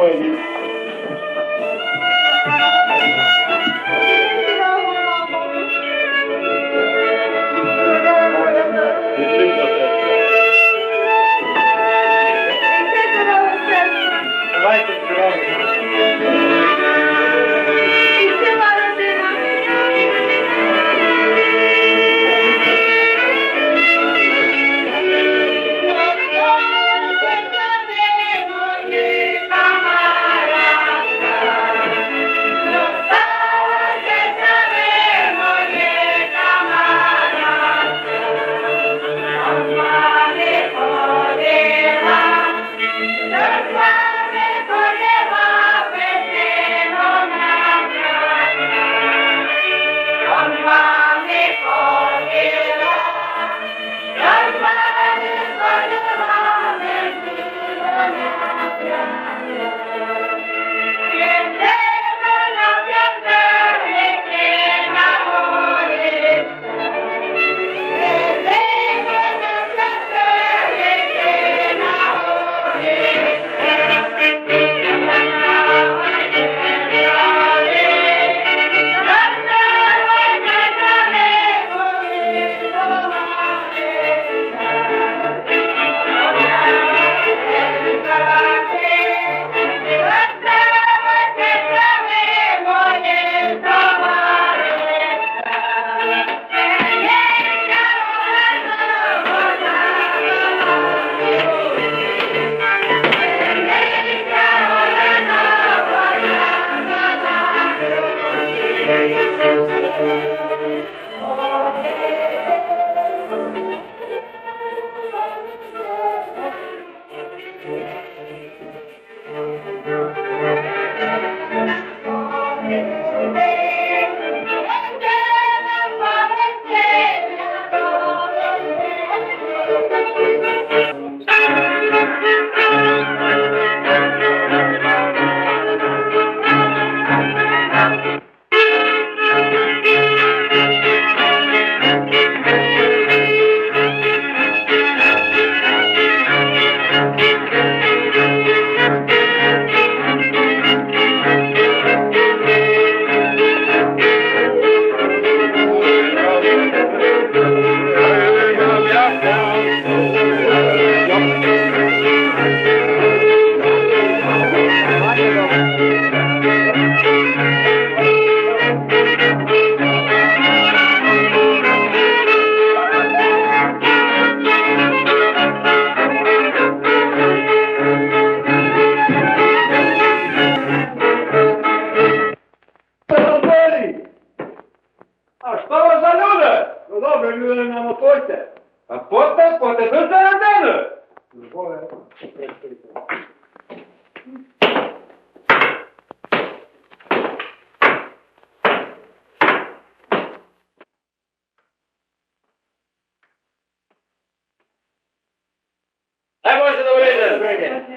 А што вы за люди? Ну добре, люди, не мотуйте. А поте, поте, ви за людину. Дай Боже, добрый день.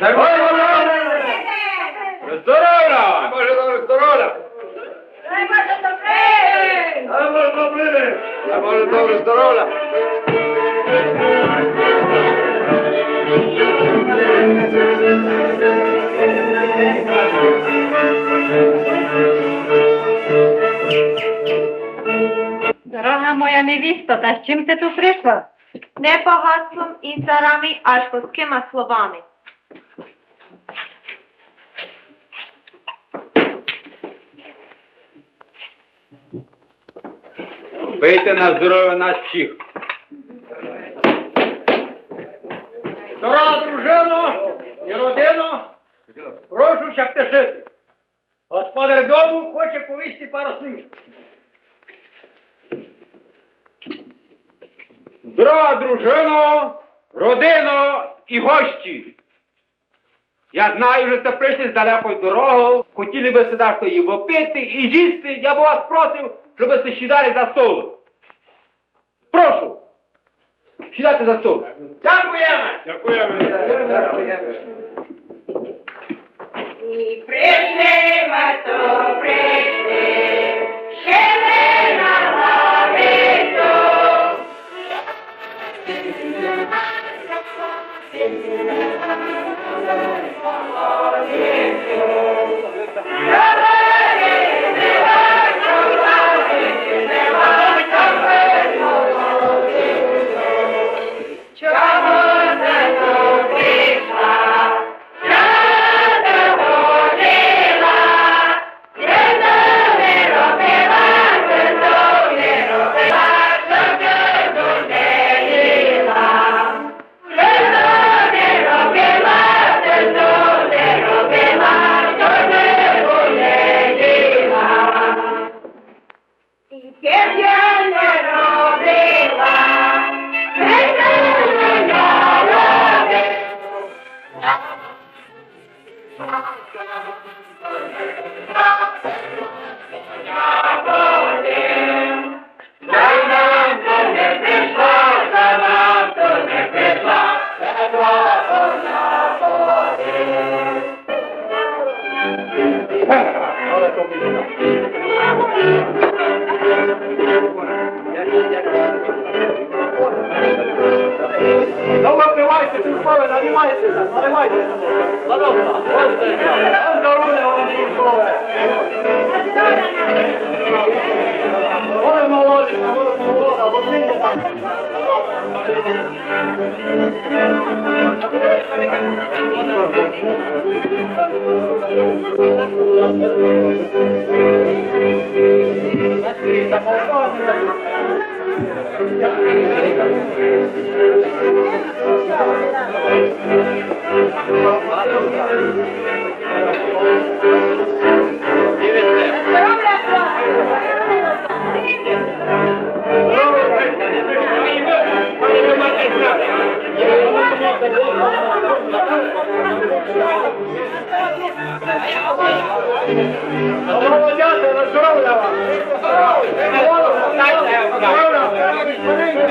Дай Боже, добрый день. Здоров'я! Дай Боже, добрый, здоров'я! Дай Боже, добрый день! Дай Боже, добрый день! Дай Боже, добрый, здоров'я! Дорога моя невісто, та з чим ти тут прийшла? Не по гаслам і царами, аж по такыма словами. Пийте на здоров'я нас всіх. Дорога дружино і родино, прошу ся втішити. Господар дому хоче повісти пару слів. Дорога дружино, родино і гості. Я знаю, што сте прийшли з далекою дорогою, хотіли бы сте дашто і выпити, і зїсти, я бы вас просив, жебы сте сідали за стол. Прошу, сідайте за стол. Дякуєме! Дякуєме! І прийшли, мато, прийшли, ще не на лавицю. Ну, выпивайте, Петрове, наливайте, наливайте. Пожалуйста. На здоров'я вам, Петрове. Ой, молодець, молодець, молодець, молодець. Молодята, на здоров'я вам! Здоров'я! Здоров'я! Здоров'я!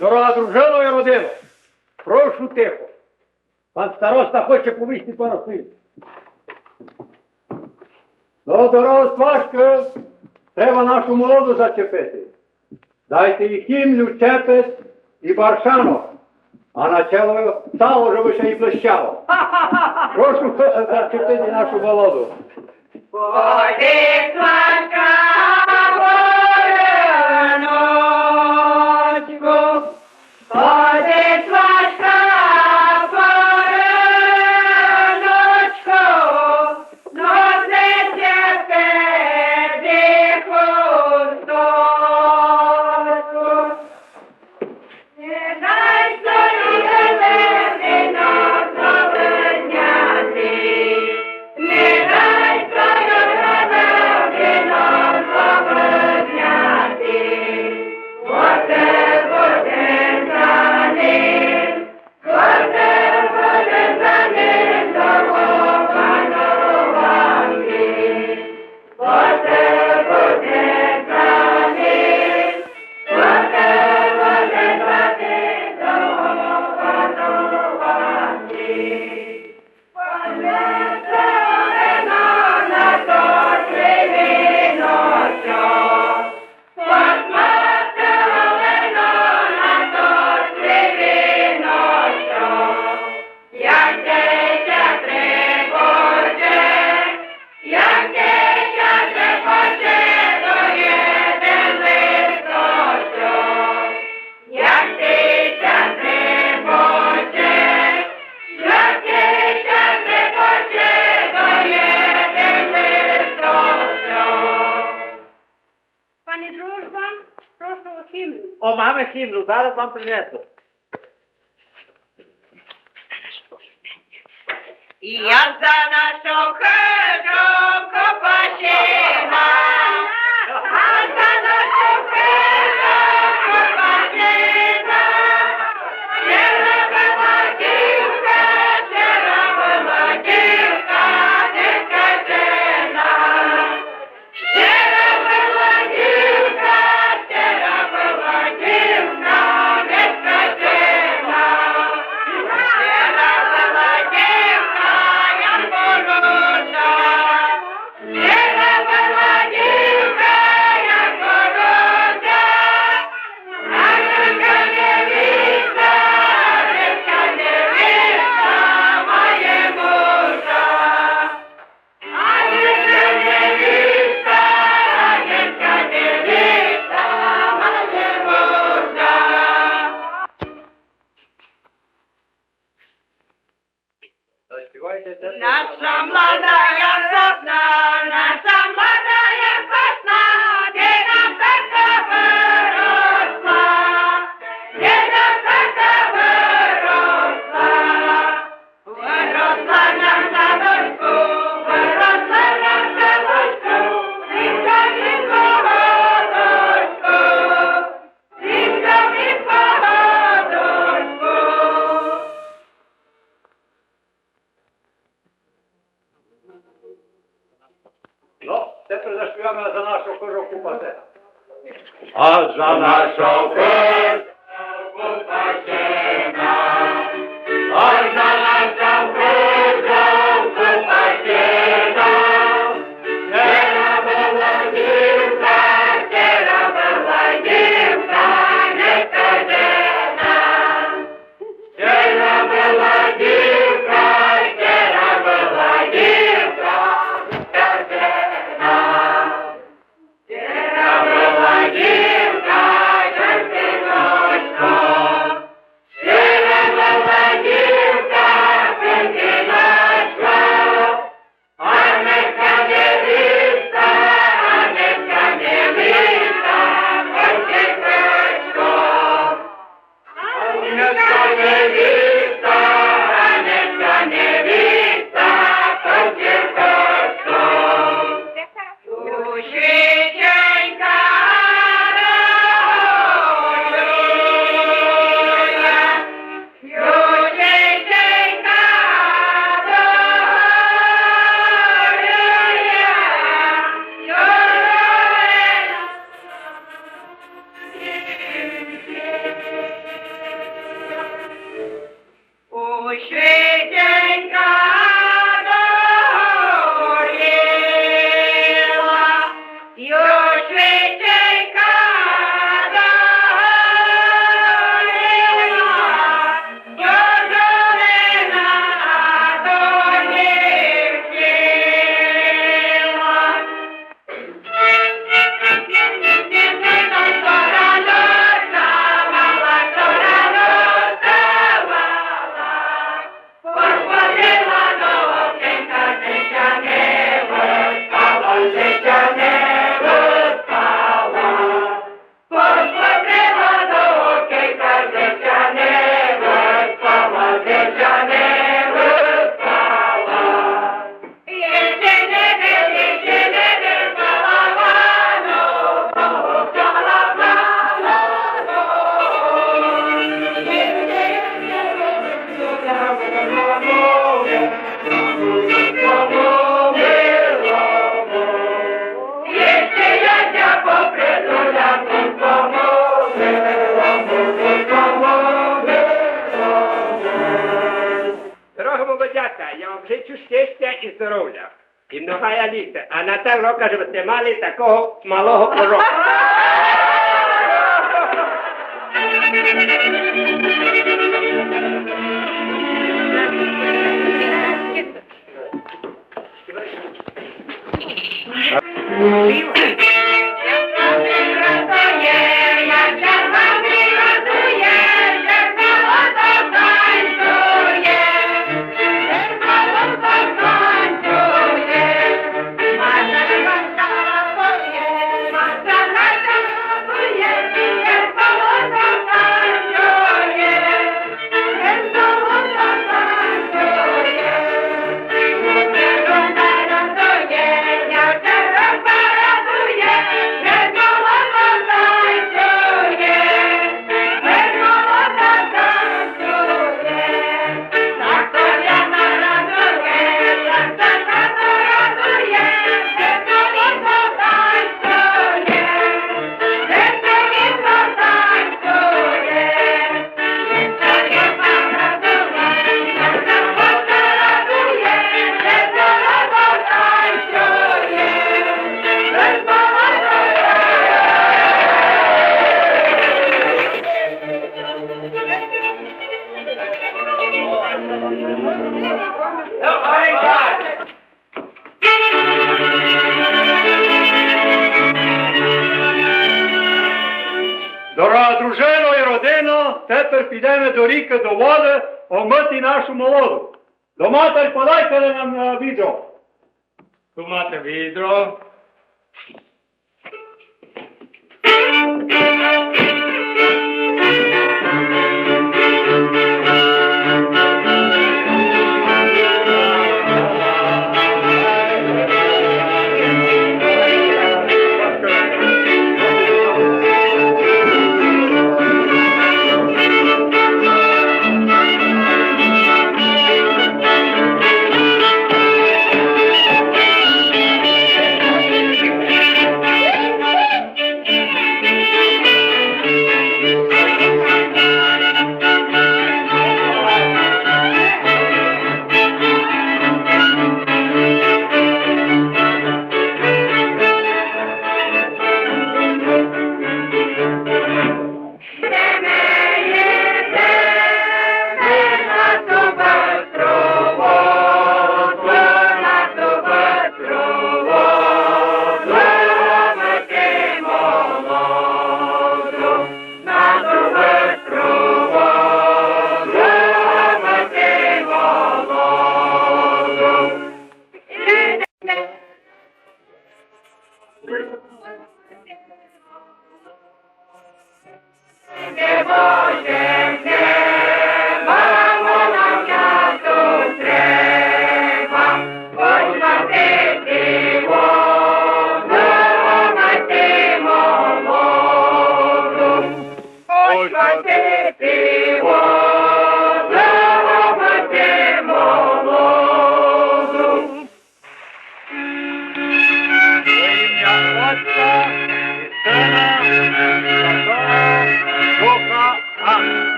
Дорога дружино і родино, прошу тихо. Пан староста хоче повісти пару слів. До дорослашкы треба нашу молоду зачепити. Дайте їй хімлю, чепець і баршанок, а на чело сало, жебы ще й блищало. Прошу зачепити нашу молоду. Ходи, Славка, пориночку, ходи, Славка, пориночку, носить тебе хусточку. Не дай сорі, не дай сорі, Пане Дружба, прошу о хімну. О, маме хімну, зараз вам принесу. Я за нашу хижу копачина, а за нашу хижу копачина, червона дівка, червона дівка, дівка. Наша младая сосна, наша младая сосна, де нам така выросла, де нам така выросла. Выросла нам на дочку, выросла нам на дочку, і за ним дочку, і за ним дочку. Дорогы молодята, я вам зичу щестя і здоровля. І многая літа. А на тот рок, жебы сте мали такого малого пророка. Дорога дружино і родино, тепер підеме до рікы, до воды, омыти нашу молоду. До матері подайте нам, е, відро. Ту мате відро.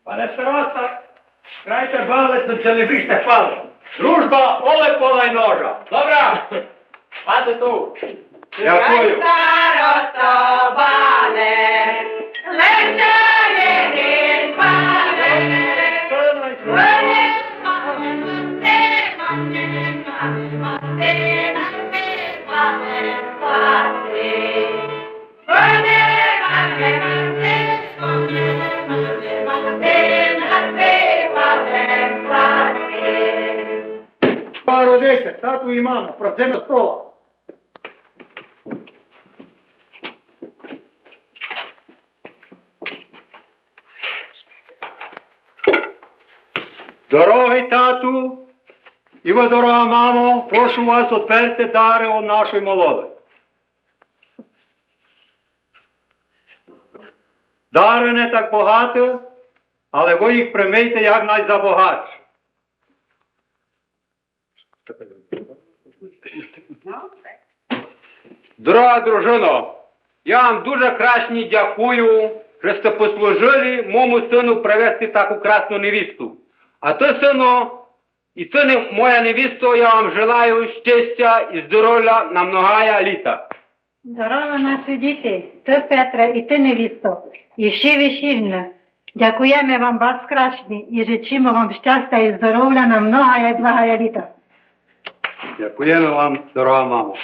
Пане староста, крайте балець, но ся не вижте палець. Дружба оле пола й ножа. Добра. Мате ту. Дякую. Пару десять, тату і маму, пройдеме до стола. Дорогый тату і вы, дорога мамо, прошу вас, одберте дары од нашой молоды. Дары не так богаты, але вы їх примийте як найзабогач. Дорога дружино, я вам дуже красні дякую, што сте послужили мому сыну привести таку красну невісту. А ты, сыну, і ты, не-, моя невісто, я вам желаю щастя і здоровя на многая літа. Здоровы наші діти, ты, Петре, і ты, невісто, і всі весільні. Дякуєме вам, барз красні, і жичиме вам щастя і здоровя на многая і благая літа. Дякуєме вам, дорога мамо.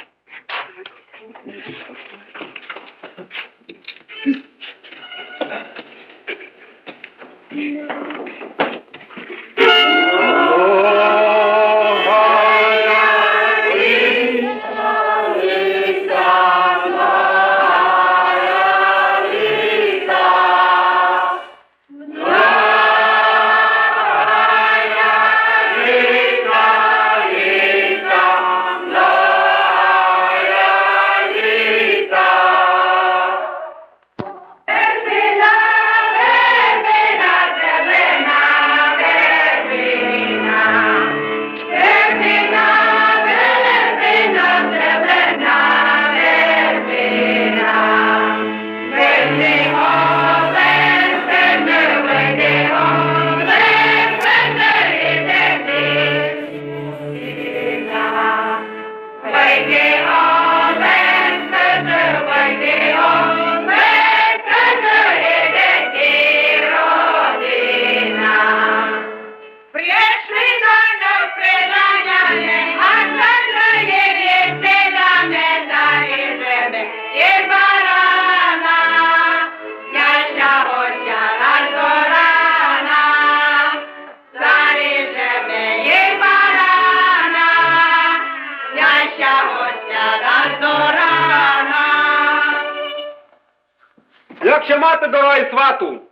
Як ся мате, дорогый свату?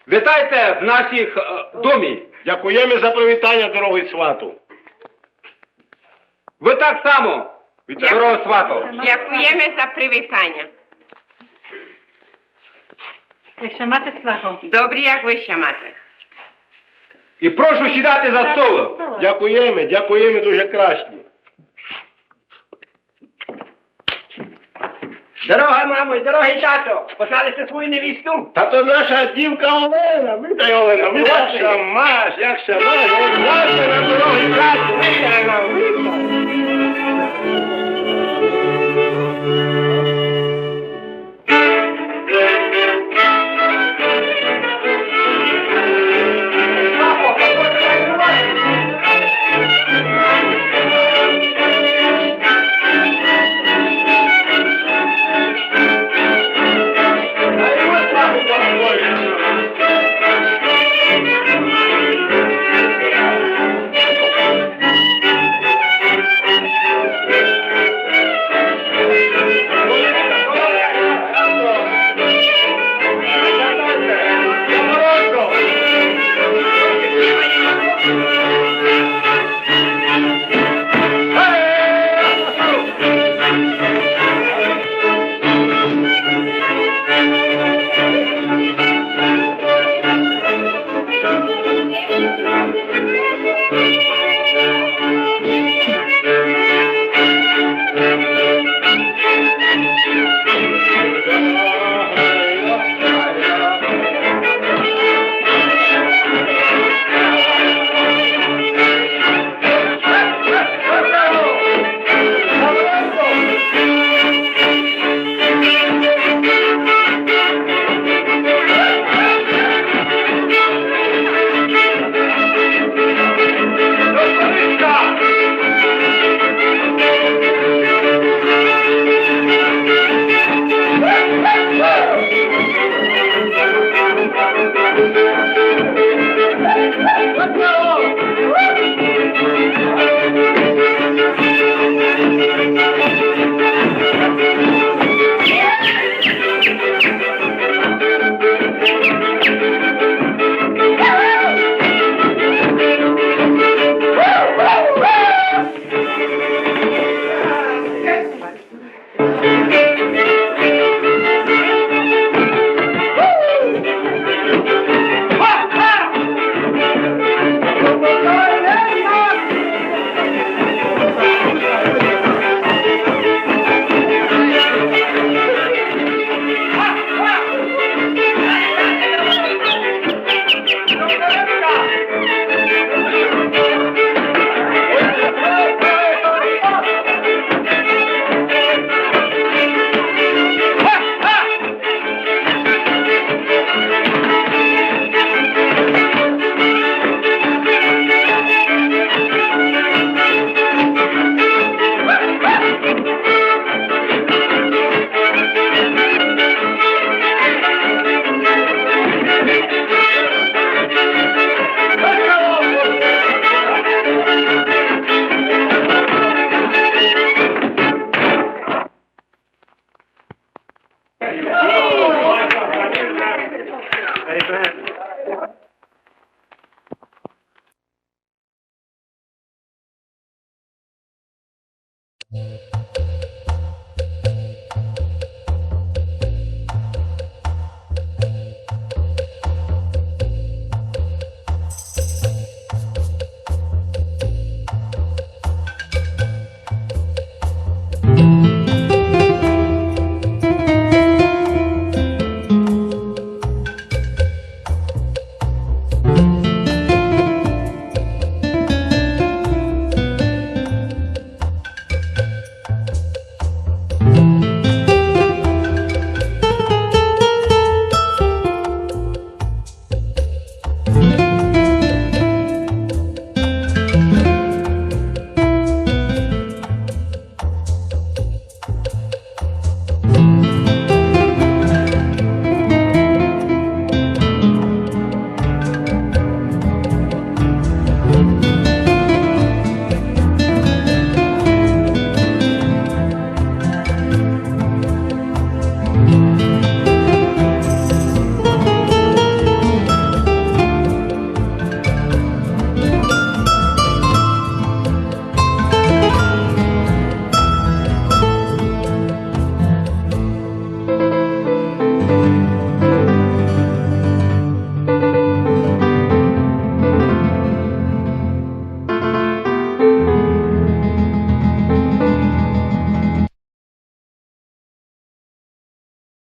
Витайте в наших, е, домі. Дякуєме за привитаня, дорогый свату. Вы так само, дорогый свату. Дякуєме за привитаня. Як ся мате, свахо? Добрі, як вы ся мате. І прошу сідати за стол. Дякуєме, дякуєме дуже красні. Дорога мамо і дорогый тато, познали сте свою невісту? Та то наша дівка Олена. Витай, Олена, витай. Як ся маш, як ся маш, як ся маш, дорогый тато, витай нам, витай.